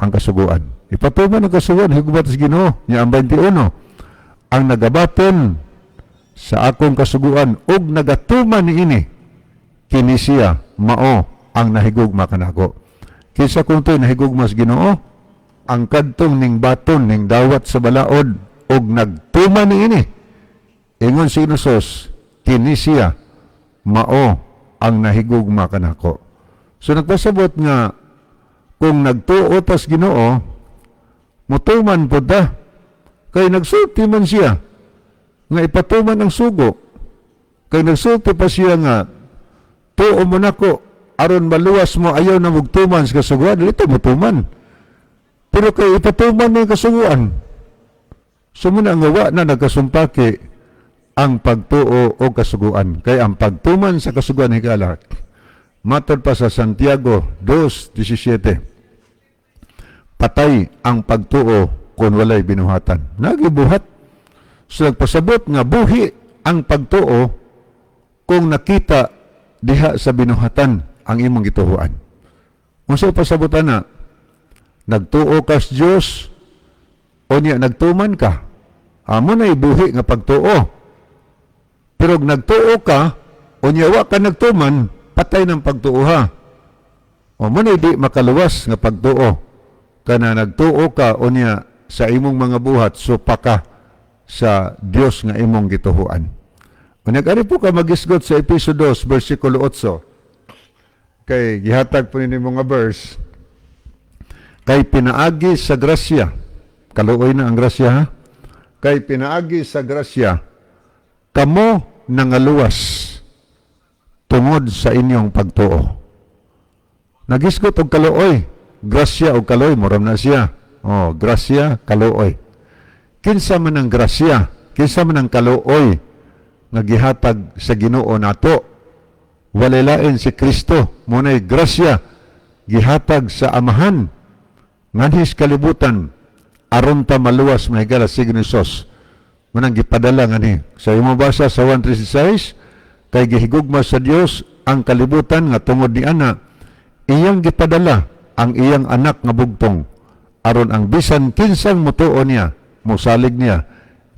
ang kasuguan." Ipatuman ang kasuguan, higugma sa Ginoo. Nya ang 21, "Ang nagabaton sa akong kasuguan ug nagatuman niini, kini siya mao ang nahigugma kanako." Kinsa kung to'y nahigugma sa Ginoo? Ang kadtong ning baton, ning dawat sa balaod ug nagtuman niini. Ingon si Jesus, "Kini siya mao ang nahigugma kanako." So nagpasabot nga kung nagtuo tas Ginoo, mutuman pud ta. Kay nagsulti man siya nga ipatuman ang sugo. Kay nagsulti pa siya nga tuo mo nako aron maluwas mo, ayaw na mugtuman sa kasuguan, dito mutuman. Pero kay ipatuman mo ang kasuguan. So muna ang wa na nagkasumpaki ang pagtuo o kasuguan. Kay ang pagtuman sa kasuguan, higala, matod pa sa Santiago 2:17, patay ang pagtuo kung walay binuhatan. Nagibuhat. So nagpasabot nga buhi ang pagtuo kung nakita diha sa binuhatan ang imong gituhuan. Unsa pasabutan na? Nagtuo ka sa Dios o niya nagtuman ka. Amo na buhi nga pagtuo. Pero kung nagtuo ka o niya wa ka nagtuman, patay ng pagtuo ha. O mo na di makaluwas nga pagtuo. Kana nagtuo ka o niya sa imong mga buhat, supa ka sa Dios nga imong gituhuan. O nag-ari po ka magisgot sa Episo 2, versikulo 8. Kay gihatag po ninyo mga verse. Kay pinaagi sa grasya, kaluoy na ang grasya ha? Kay pinaagi sa grasya, kamo nangaluwas tungod sa inyong pagtuo. Nagisgot og kaluoy, grasya og kaluoy, muram na siya. Oh, grasya, kaluoy. Kinsa man ang grasya, kinsa man ang kaluoy nga gihatag sa Ginoo nato? Walay lain si Kristo, munay grasya gihatag sa Amahan nganhis kalibutan aron ta maluwas, mahigala, si Ginoo. Munang gipadala ngani. Sa imo basa sa 1:36, kay gihigugma sa Dios ang kalibutan nga tungod ni ana iyang gipadala ang iyang anak nga bugtong aron ang bisan kinsang mutuo niya, musalig niya,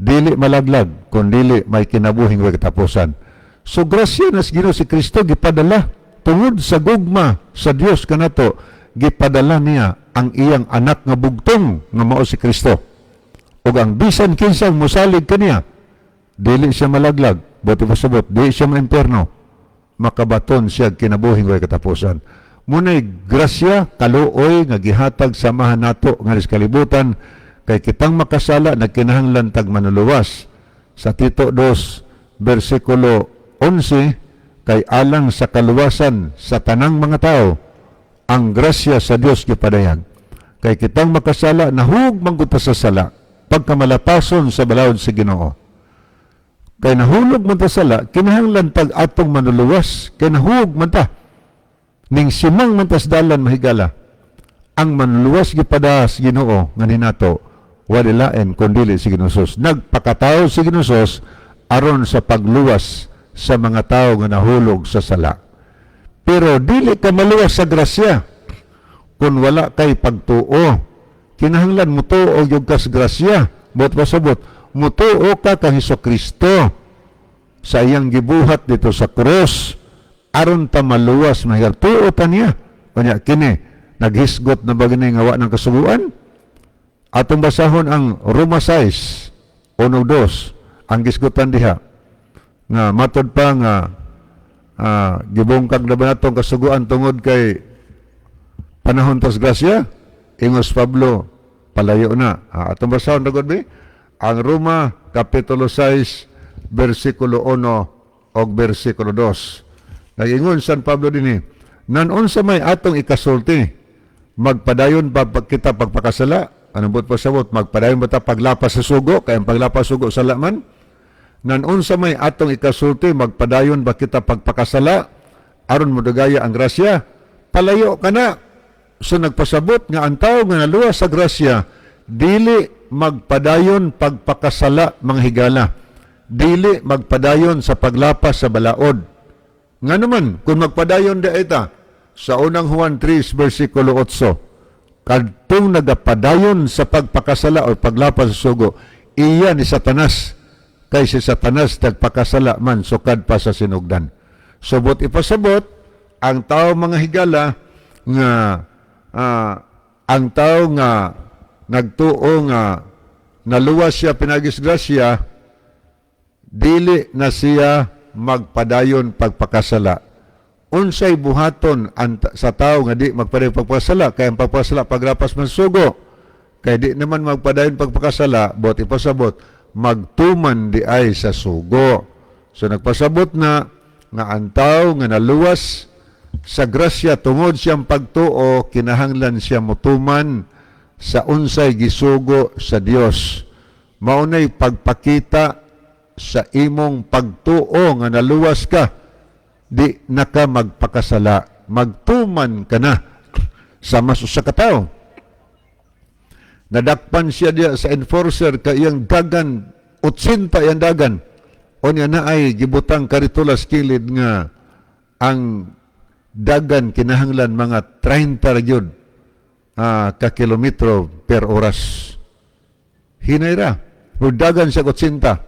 dili malaglag kun dili may kinabuhing way katapusan. So grasya na sa Ginoo si Kristo gipadala tungod sa gugma sa Dios kanato, gipadala niya ang iyang anak nga bugtong nga mao si Kristo. Ug ang bisan kinsang musalig kaniya, dili siya malaglag, buot pasabot, dili siya maimpierno, makabaton siya kinabuhing way katapusan. Munay grasya, kaluoy nga gihatag sa Amahan nato nga sa kalibutan kay kitang makasala nagkinahanglan tag manuluwas. Sa Tito 2 versikulo 11, kay alang sa kaluwasan sa tanang mga tao ang grasya sa Dios gipadayag. Kay kitang makasala nahug man gud ta sa sala pagkamalapason sa balaod sa Ginoo. Kay nahulog man ta sala, kinahanglan tag atong manuluwas, kay nahug man ta. Ning simang man tas dalan, mahigala, ang manluwas gipadas Ginoo nga ninato, wala lain kundi si Ginoo Jesus. Nagpakatao si Ginoo Jesus aron sa pagluwas sa mga tao nga nahulog sa sala. Pero dili ka maluwas sa grasya kung wala kay pagtuo. Kinahanglan mutuo gyud ka sa grasya. Buot pasabot, mutuo ka kang Hesus Kristo sa iyang gibuhat dito sa krus aron ta maluwas, mahigala. Tuo ta niya. Unya kini naghisgot na ba gini nga wa ng kasuguan? Atong basahon ang Roma 6, 1, 2, ang gisgutan diha nga matod pa nga gibungkag na ba natong kasuguan tungod kay panahon tas grasya? Ingos Pablo, palayo na. Atong basahon na gud ang Roma kapitulo 6 bersikulo 1 og bersikulo 2. Nag-ingon San Pablo dinhi, "Nan unsa may atong ikasulti? Magpadayon pa kita pagpakasala?" Anong buot pasabot? Magpadayon ba ta paglapas sa sugo? Kay ang paglapas sa sugo, sala man. "Nan unsa may atong ikasulti? Magpadayon ba kita pagpakasala aron modagaya ang grasya? Palayo kana." So nagpasabot nga ang tao nga naluwas sa grasya dili magpadayon pagpakasala, mga higala. Dili magpadayon sa paglapas sa balaod. Nga naman, kung magpadayon da ita, sa Unang Juan 3, versikulo 8, kadtong nagapadayon sa pagpakasala o paglapas sa sugo, iya ni Satanas, kay si Satanas nagpakasala man sukad pa sa sinugdan. Subot ipasabot, ang tao, mga higala, nga ang tao nga nagtuo nga naluwas siya pinagis grasya, dili na siya magpadayon pagpakasala. Unsay buhaton sa tao nga di magpadayon pagpakasala? Kay ang pagpakasala, paglapas man sugo. Kay di naman magpadayon pagpakasala, bot ipasabot, magtuman di ay sa sugo. So nagpasabot na nga ang tao nga naluwas sa grasya tungod siyang pagtuo, kinahanglan siya mutuman sa unsay gisugo sa Dios. Maunay pagpakita sa imong pagtuo nga naluwas ka, di na ka magpakasala, magtuman ka na sa mas usa ka tawo. Nadakpan siya diya sa enforcer kay iyang dagan 80 iyang dagan. Unya na ay gibutang karitulas kilid nga ang dagan kinahanglan mga 30 ra gyud ka kilometro per oras. Hinay ra. Pero dagan siya 80.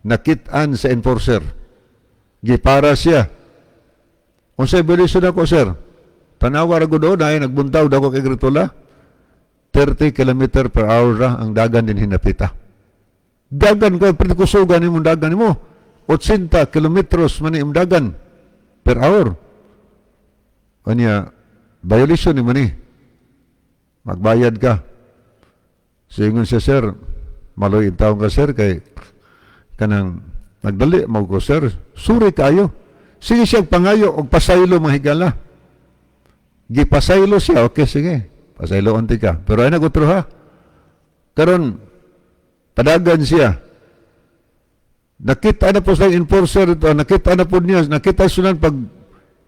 Nakit-an sa enforcer. Gipara siya. "Unsay violation ako, sir?" "Tanawa ra gud ay nagbuntaw dako kay gritula. 30 kilometer per hour ra ang dagan din hinapita." "Dagan ko, pero kusugan nimo dagan nimo. 80 kilometros man imong dagan per hour." Kanya, "Violation ni mo ni. Magbayad ka." So ingon siya, "Sir, maloy taon ka, sir, kay kanang nagdali mo ko, sir. Sorry kayo." Sige siya pangayo og pasaylo, mga higala. Gipasaylo siya, "Okay, sige. Pasaylo unti ka. Pero ay nagutro ha." Karon padagan siya. Nakita na po sa enforcer ito, nakita na po niya, nakita sunan pag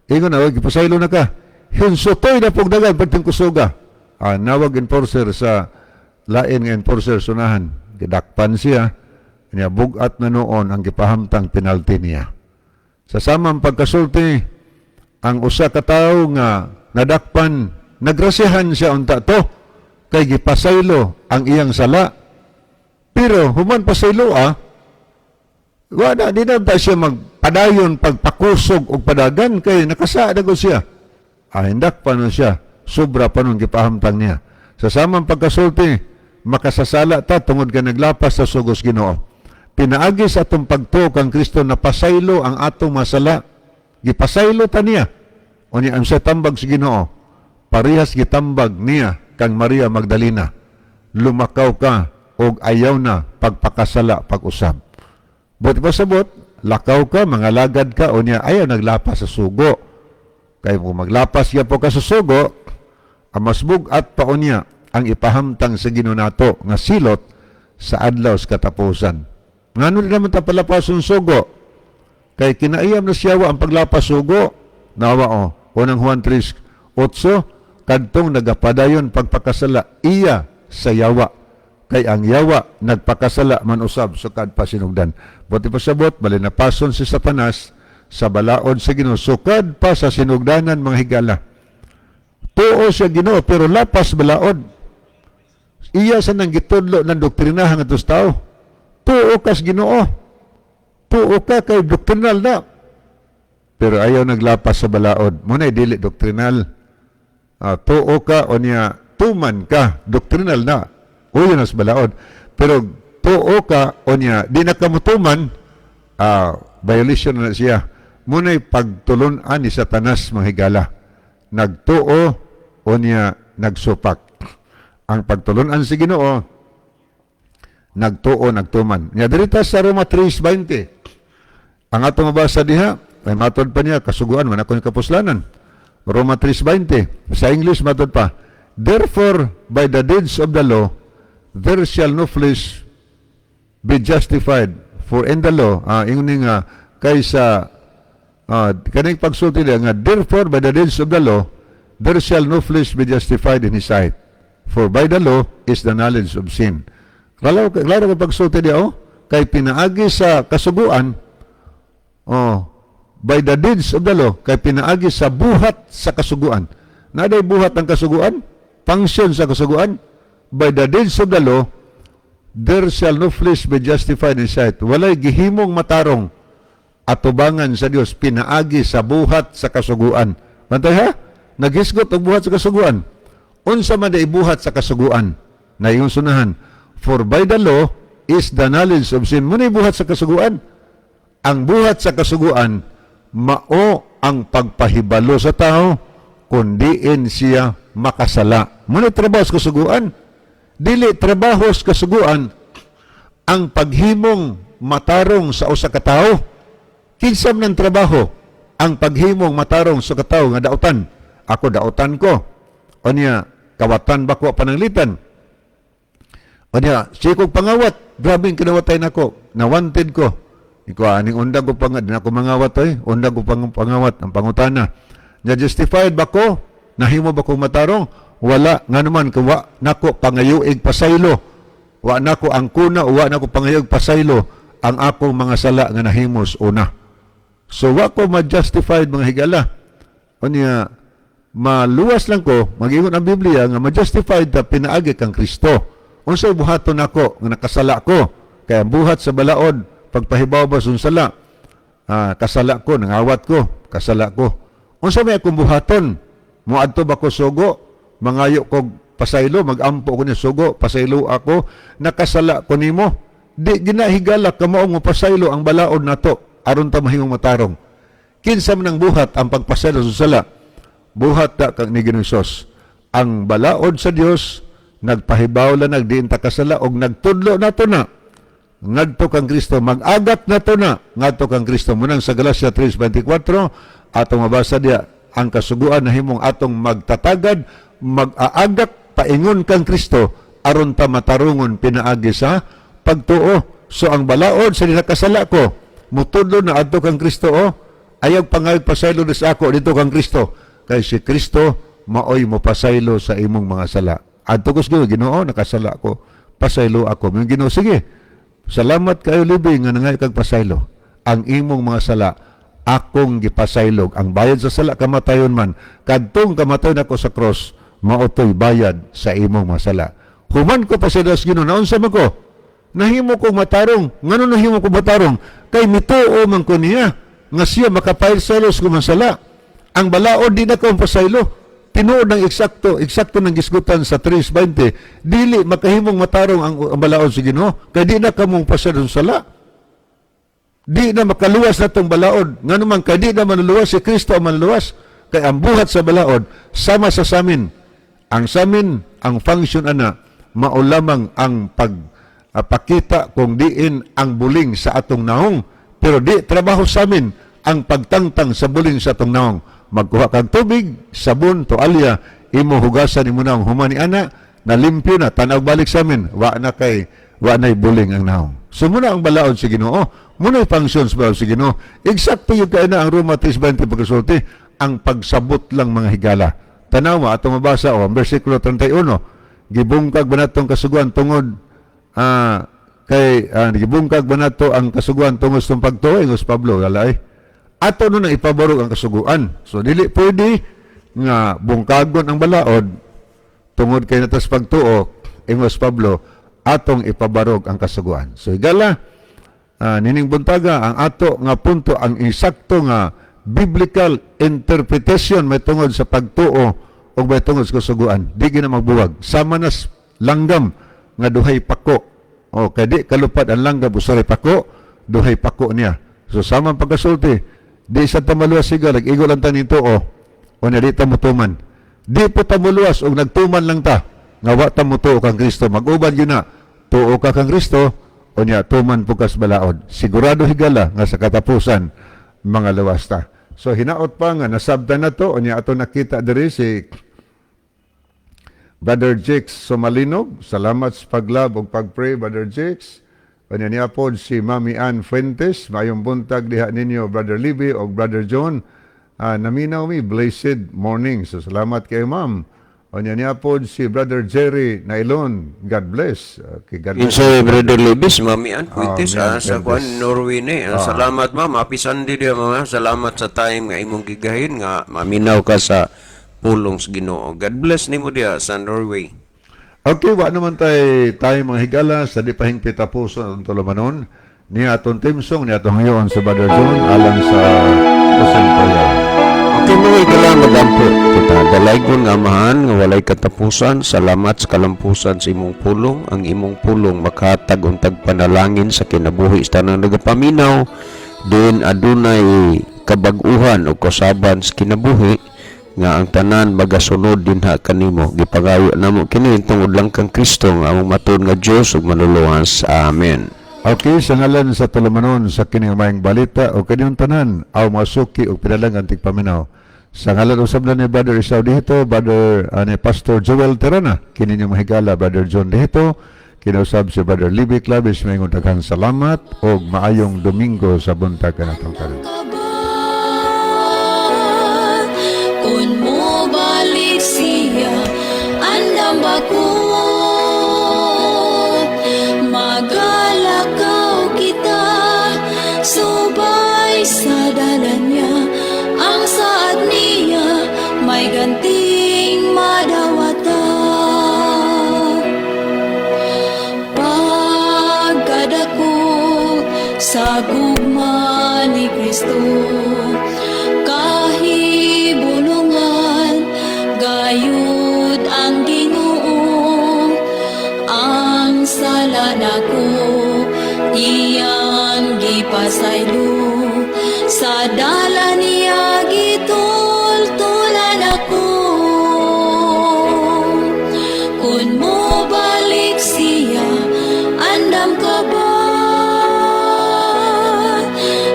ingon na, "Oy, gipasaylo na ka." Hinsutoy na pong dagan perting kusuga. Nawag enforcer sa lain nga enforcer sunahan. Gidakpan siya. Niya bugat na noon ang gipahamtang penalty niya. Sa samang pagkasulti, ang usa ka tawo nga nadakpan, nagrasyahan siya unta to kay gipasaylo ang iyang sala. Pero human pasaylo wala di na ta siya magpadayon pagpakusog og padagan kay nakasaad na siya. Hindak pa nun siya. Sobra pa nun gipahamtang niya. Sa samang pagkasulti, makasasala ta tungod ka naglapas sa sugos Ginoo. Pinaagi sa atong pagtuo kang Kristo, napasaylo ang atong masala. Gipasaylo ta niya. Unya ang sa tambag sa Ginoo, parehas gitambag niya kang Maria Magdalena. "Lumakaw ka og ayaw na pagpakasala pag-usab." But pasabot, lakaw ka, mga lagad ka, unya ayaw naglapas sa sugo. Kay kung maglapas ya po ka sa sugo, ang mas bug-at pa unya ang ipahamtang sa Ginoo nato nga silot sa adlaw sa katapusan. Ngano di naman ta palapas ang sugo? Kay kinaiyam na siyawa ang paglapas sugo. Nawa o. Unang Juan 3:8, kadtong nagapadayon pagpakasala, iya sa yawa, kay ang yawa nagpakasala man usab sukad pa sinugdan. Buot ipasabot, balinapason si Satanas sa balaod sa Ginoo sukad pa sa sinugdanan, mga higala. Tuo siya Ginoo pero lapas balaod. Iya sa nang gitudlo ng doktrinahan ngadto sa tao. Tuo kas Ginoo. Tuo ka kay doktrinal na. Pero ayaw naglapas sa balaod. Muna dili doktrinal. Tuo ka o niya tuman ka, doktrinal na. Uyon na sa balaod. Pero tuo ka o niya di na ka mutuman, violation na siya. Muna'y pagtulunan ni Satanas, mga higala. Nagtuo o niya nagsupak. Ang pagtulunan si Ginoo, nagtuo, nagtuman. Nga dirita sa Roma 3:20. Ang atong mabasa diha, ay matod pa niya, kasuguan, man ako kapuslanan. Roma 3:20. Sa English, matod pa, "Therefore, by the deeds of the law, there shall no flesh be justified. For in the law," ingon nga, kaysa, kaning pagsulti niya nga, "Therefore, by the deeds of the law, there shall no flesh be justified in his sight. For by the law is the knowledge of sin." Klaro, klaro kay pagsulti niya, oh, kay pinaagi sa kasuguan, oh, by the deeds of the law, kay pinaagi sa buhat sa kasuguan. Naday buhat ang kasuguan, function sa kasuguan, by the deeds of the law, there shall no flesh be justified in sight. Walay gihimong matarong atubangan sa Dios pinaagi sa buhat sa kasuguan. Bantay ha? Naghisgot og buhat sa kasuguan. Unsa man day buhat sa kasuguan? Na iyong sunahan. For by the law is the knowledge of sin. Muna'y buhat sa kasuguan. Ang buhat sa kasuguan, mao ang pagpahibalo sa tao kung diin siya makasala. Muna trabaho sa kasuguan. Dili trabaho sa kasuguan ang paghimong matarong sa usa ka tawo. Kinsa man ang trabaho ang paghimong matarong sa katawo nga dautan? Ako, dautan ko. O niya, kawatan ba ko pananglitan? O niya, sikog pangawat, grabing kinawatay nako, na-wanted ko. Ikaw, aning undag ko pang, di na ako mangawat oy, undag ko pang, pangawat, ang pangutana. Nya justified ba ko? Nahimo ba kong matarong? Wala, nga naman, kung wa nako pangayuig pasaylo. Wa nako ang kuna, wa nako pangayuig pasaylo ang akong mga sala nga nahimos una. So wa ko ma-justified, mga higala. O niya, maluwas lang ko, mag-ingon ang Biblia nga ma-justified ta pinaagi kang Kristo. Unsay buhaton nako nga nakasala ko? Kaya ang buhat sa balaod, pagpahibaw ba sa sala? Kasala ko, nangawat ko, kasala ko. Unsa may akong buhaton? Moadto ba ko sugo? Mangayo ko pasaylo, magampo ko ni sugo, pasaylo ako, nakasala ko nimo. Di ginahigala kamo mo pasaylo ang balaod nato aron ta mahimong matarong. Kinsa man ang buhat ang pagpasaylo sa sala? Buhat ta kang ni Ginoong Hesus. Ang balaod sa Dios nagpahibaw lang nagdiin ta kasala og nagtudlo nato na ngadto kang Kristo, mag-agak nato na ngadto kang Kristo. Munang sa Galatia 3:24 atong mabasa diya, ang kasuguan nahimong atong magtatagad, mag-aagak paingon kang Kristo aron ta matarungon pinaagi sa pagtuo. So ang balaod sa nakasala ko mutudlo na adto kang Kristo. Oh, ayaw pangayog pasaylo sa ako dito kang Kristo, kay si Kristo maoy mo pasaylo sa imong mga sala. Adto ko sa Ginoo, "Ginoo, nakasala ko, pasaylo ako." Yung Ginoo, "Sige. Salamat kayo libi nga nangayo kag pasaylo. Ang imong mga sala akong gipasaylog. Ang bayad sa sala kamatayon man. Kadtong kamatayon ako sa cross, mao to'y bayad sa imong mga sala." Human ko pasaylo sa Ginoo, naunsa man ko? Nahimo ko matarong. Ngano nahimo ko matarong? Kay mituo man ko niya nga siya makapasaylo sa mga sala. Ang balaod di na ko pasaylo. Tinuod ng eksakto, eksakto ng gisgutan sa 3:20, dili makahimong matarong ang balaod sa Ginoo, kay di na kamong pasaylo sa sala. Di na makaluwas na tong balaod. Ngano man kay di na manuluwas, si Kristo ang manuluwas. Kay ang buhat sa balaod sama sa samin. Ang samin, ang function ana, mao lamang ang pag pakita kung diin ang buling sa atong naong. Pero di trabaho sa amin ang pagtangtang sa buling sa atong naong. Magkuha kag tubig, sabon, tualya, imo hugasan imo naong. Human ni ana, nalimpyo na, tanaw balik sa amin, wa na kay wa na'y buling ang naong. So muna ang balaod sa Ginoo, muna yung function sa balaod sa Ginoo. Eksakto yung kaya na ang Roma 3:20 pagkasulti. Ang pagsabot lang, mga higala. Tanawa atong mabasa o ang versikulo 31. Gibungkag ba natong kasuguan tungod kay gibungkag ba nato ang kasuguan tungod sa pagtuo, ingos Pablo? Walay. Ato no nang ipabarog ang kasuguan. So dili pwede nga bungkagon ang balaod tungod kay natas pagtuo, ingos Pablo, atong ipabarog ang kasuguan. So higala, nining buntaga ang ato nga punto, ang insakto nga biblical interpretation may tungod sa pagtuo o may tungod sa kasuguan. Di gina magbuwag. Sama nas langgam nga duhay pako. O kay di kalupad ang langgam usaray pako, duhay pako niya. So sama ang pagkasulti, di sa tamaluwas siga, nag-igo lang ta nito o na di ta mutuman. Di po ta muluwas og nagtuman lang ta nga wa ta mutuo kang Kristo. Mag-uban yun na, tuo ka kang Kristo o niya tuman po kas balaod. Sigurado, higala, nga sa katapusan mga luwas ta. So hinaot pa nga nasabtan na to o niya ato nakita diri si Brother Jakes Somalinog. Salamat sa pag-love ug pag-pray, Brother Jakes. Unya niya pod si Mami Ann Fuentes. Maayong buntag diha ninyo, Brother Libby o Brother John. Naminaw mi, blessed morning. So salamat kay ma'am. Unya niya pod si Brother Jerry Nailon. God bless. Okay, God bless. Insoy Brother Libis, Mami Ann Fuentes, Mami Ann sa Fuentes. kwan Norway ni. Salamat, ma'am. Happy Sunday diya, ma'am. Salamat sa time nga imong gigahin nga maminaw ka sa pulong sa Ginoo. God bless nimo diya sa Norway. Okay, wa naman tay tayo, mga higala, sa di pa hingpit tapuson atong tulumanon ni atong theme song ni atong ngayon sa Brother John alang sa closing prayer. Okay, mga higala, magampo kita. Dalaygon nga Amahan nga walay katapusan, salamat sa kalampusan sa imong pulong. Ang imong pulong makahatag untag panalangin sa kinabuhi sa tanang nagapaminaw. Din adunay kabag-uhan o kausaban sa kinabuhi nga ang tanan magasunod dinha kanimo. Gipangayo namo kini tungod lang kang Kristo nga among matuod nga Dios ug Manluluwas. Amen. Okay, sa ngalan sa tulumanon sa kining maayong balita o kining tanan aw masuki og pinalangan tigpaminaw. Sa ngalan usab na ni Brother Isao dito, Brother ni Pastor Joel Terana, kini ninyong mahigala Brother John dito, kinausab si Brother Libby Clavis, maayong daghang salamat og maayong Domingo sa buntag kanatong karon. Kaban kung mo balik siya, andam ba ko magalakaw kita subay sa dalan niya? Ang saad niya may ganting madawata. Pagkadako sa gugma ni Kristo, kahibulungan gayud ang Ginoo. Ang sala nako iyang gipasaylo, sa dala niya gitultulan ako. Kung mo balik siya, andam ka ba?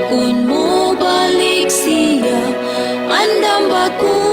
Kung mo balik siya, andam ba ko?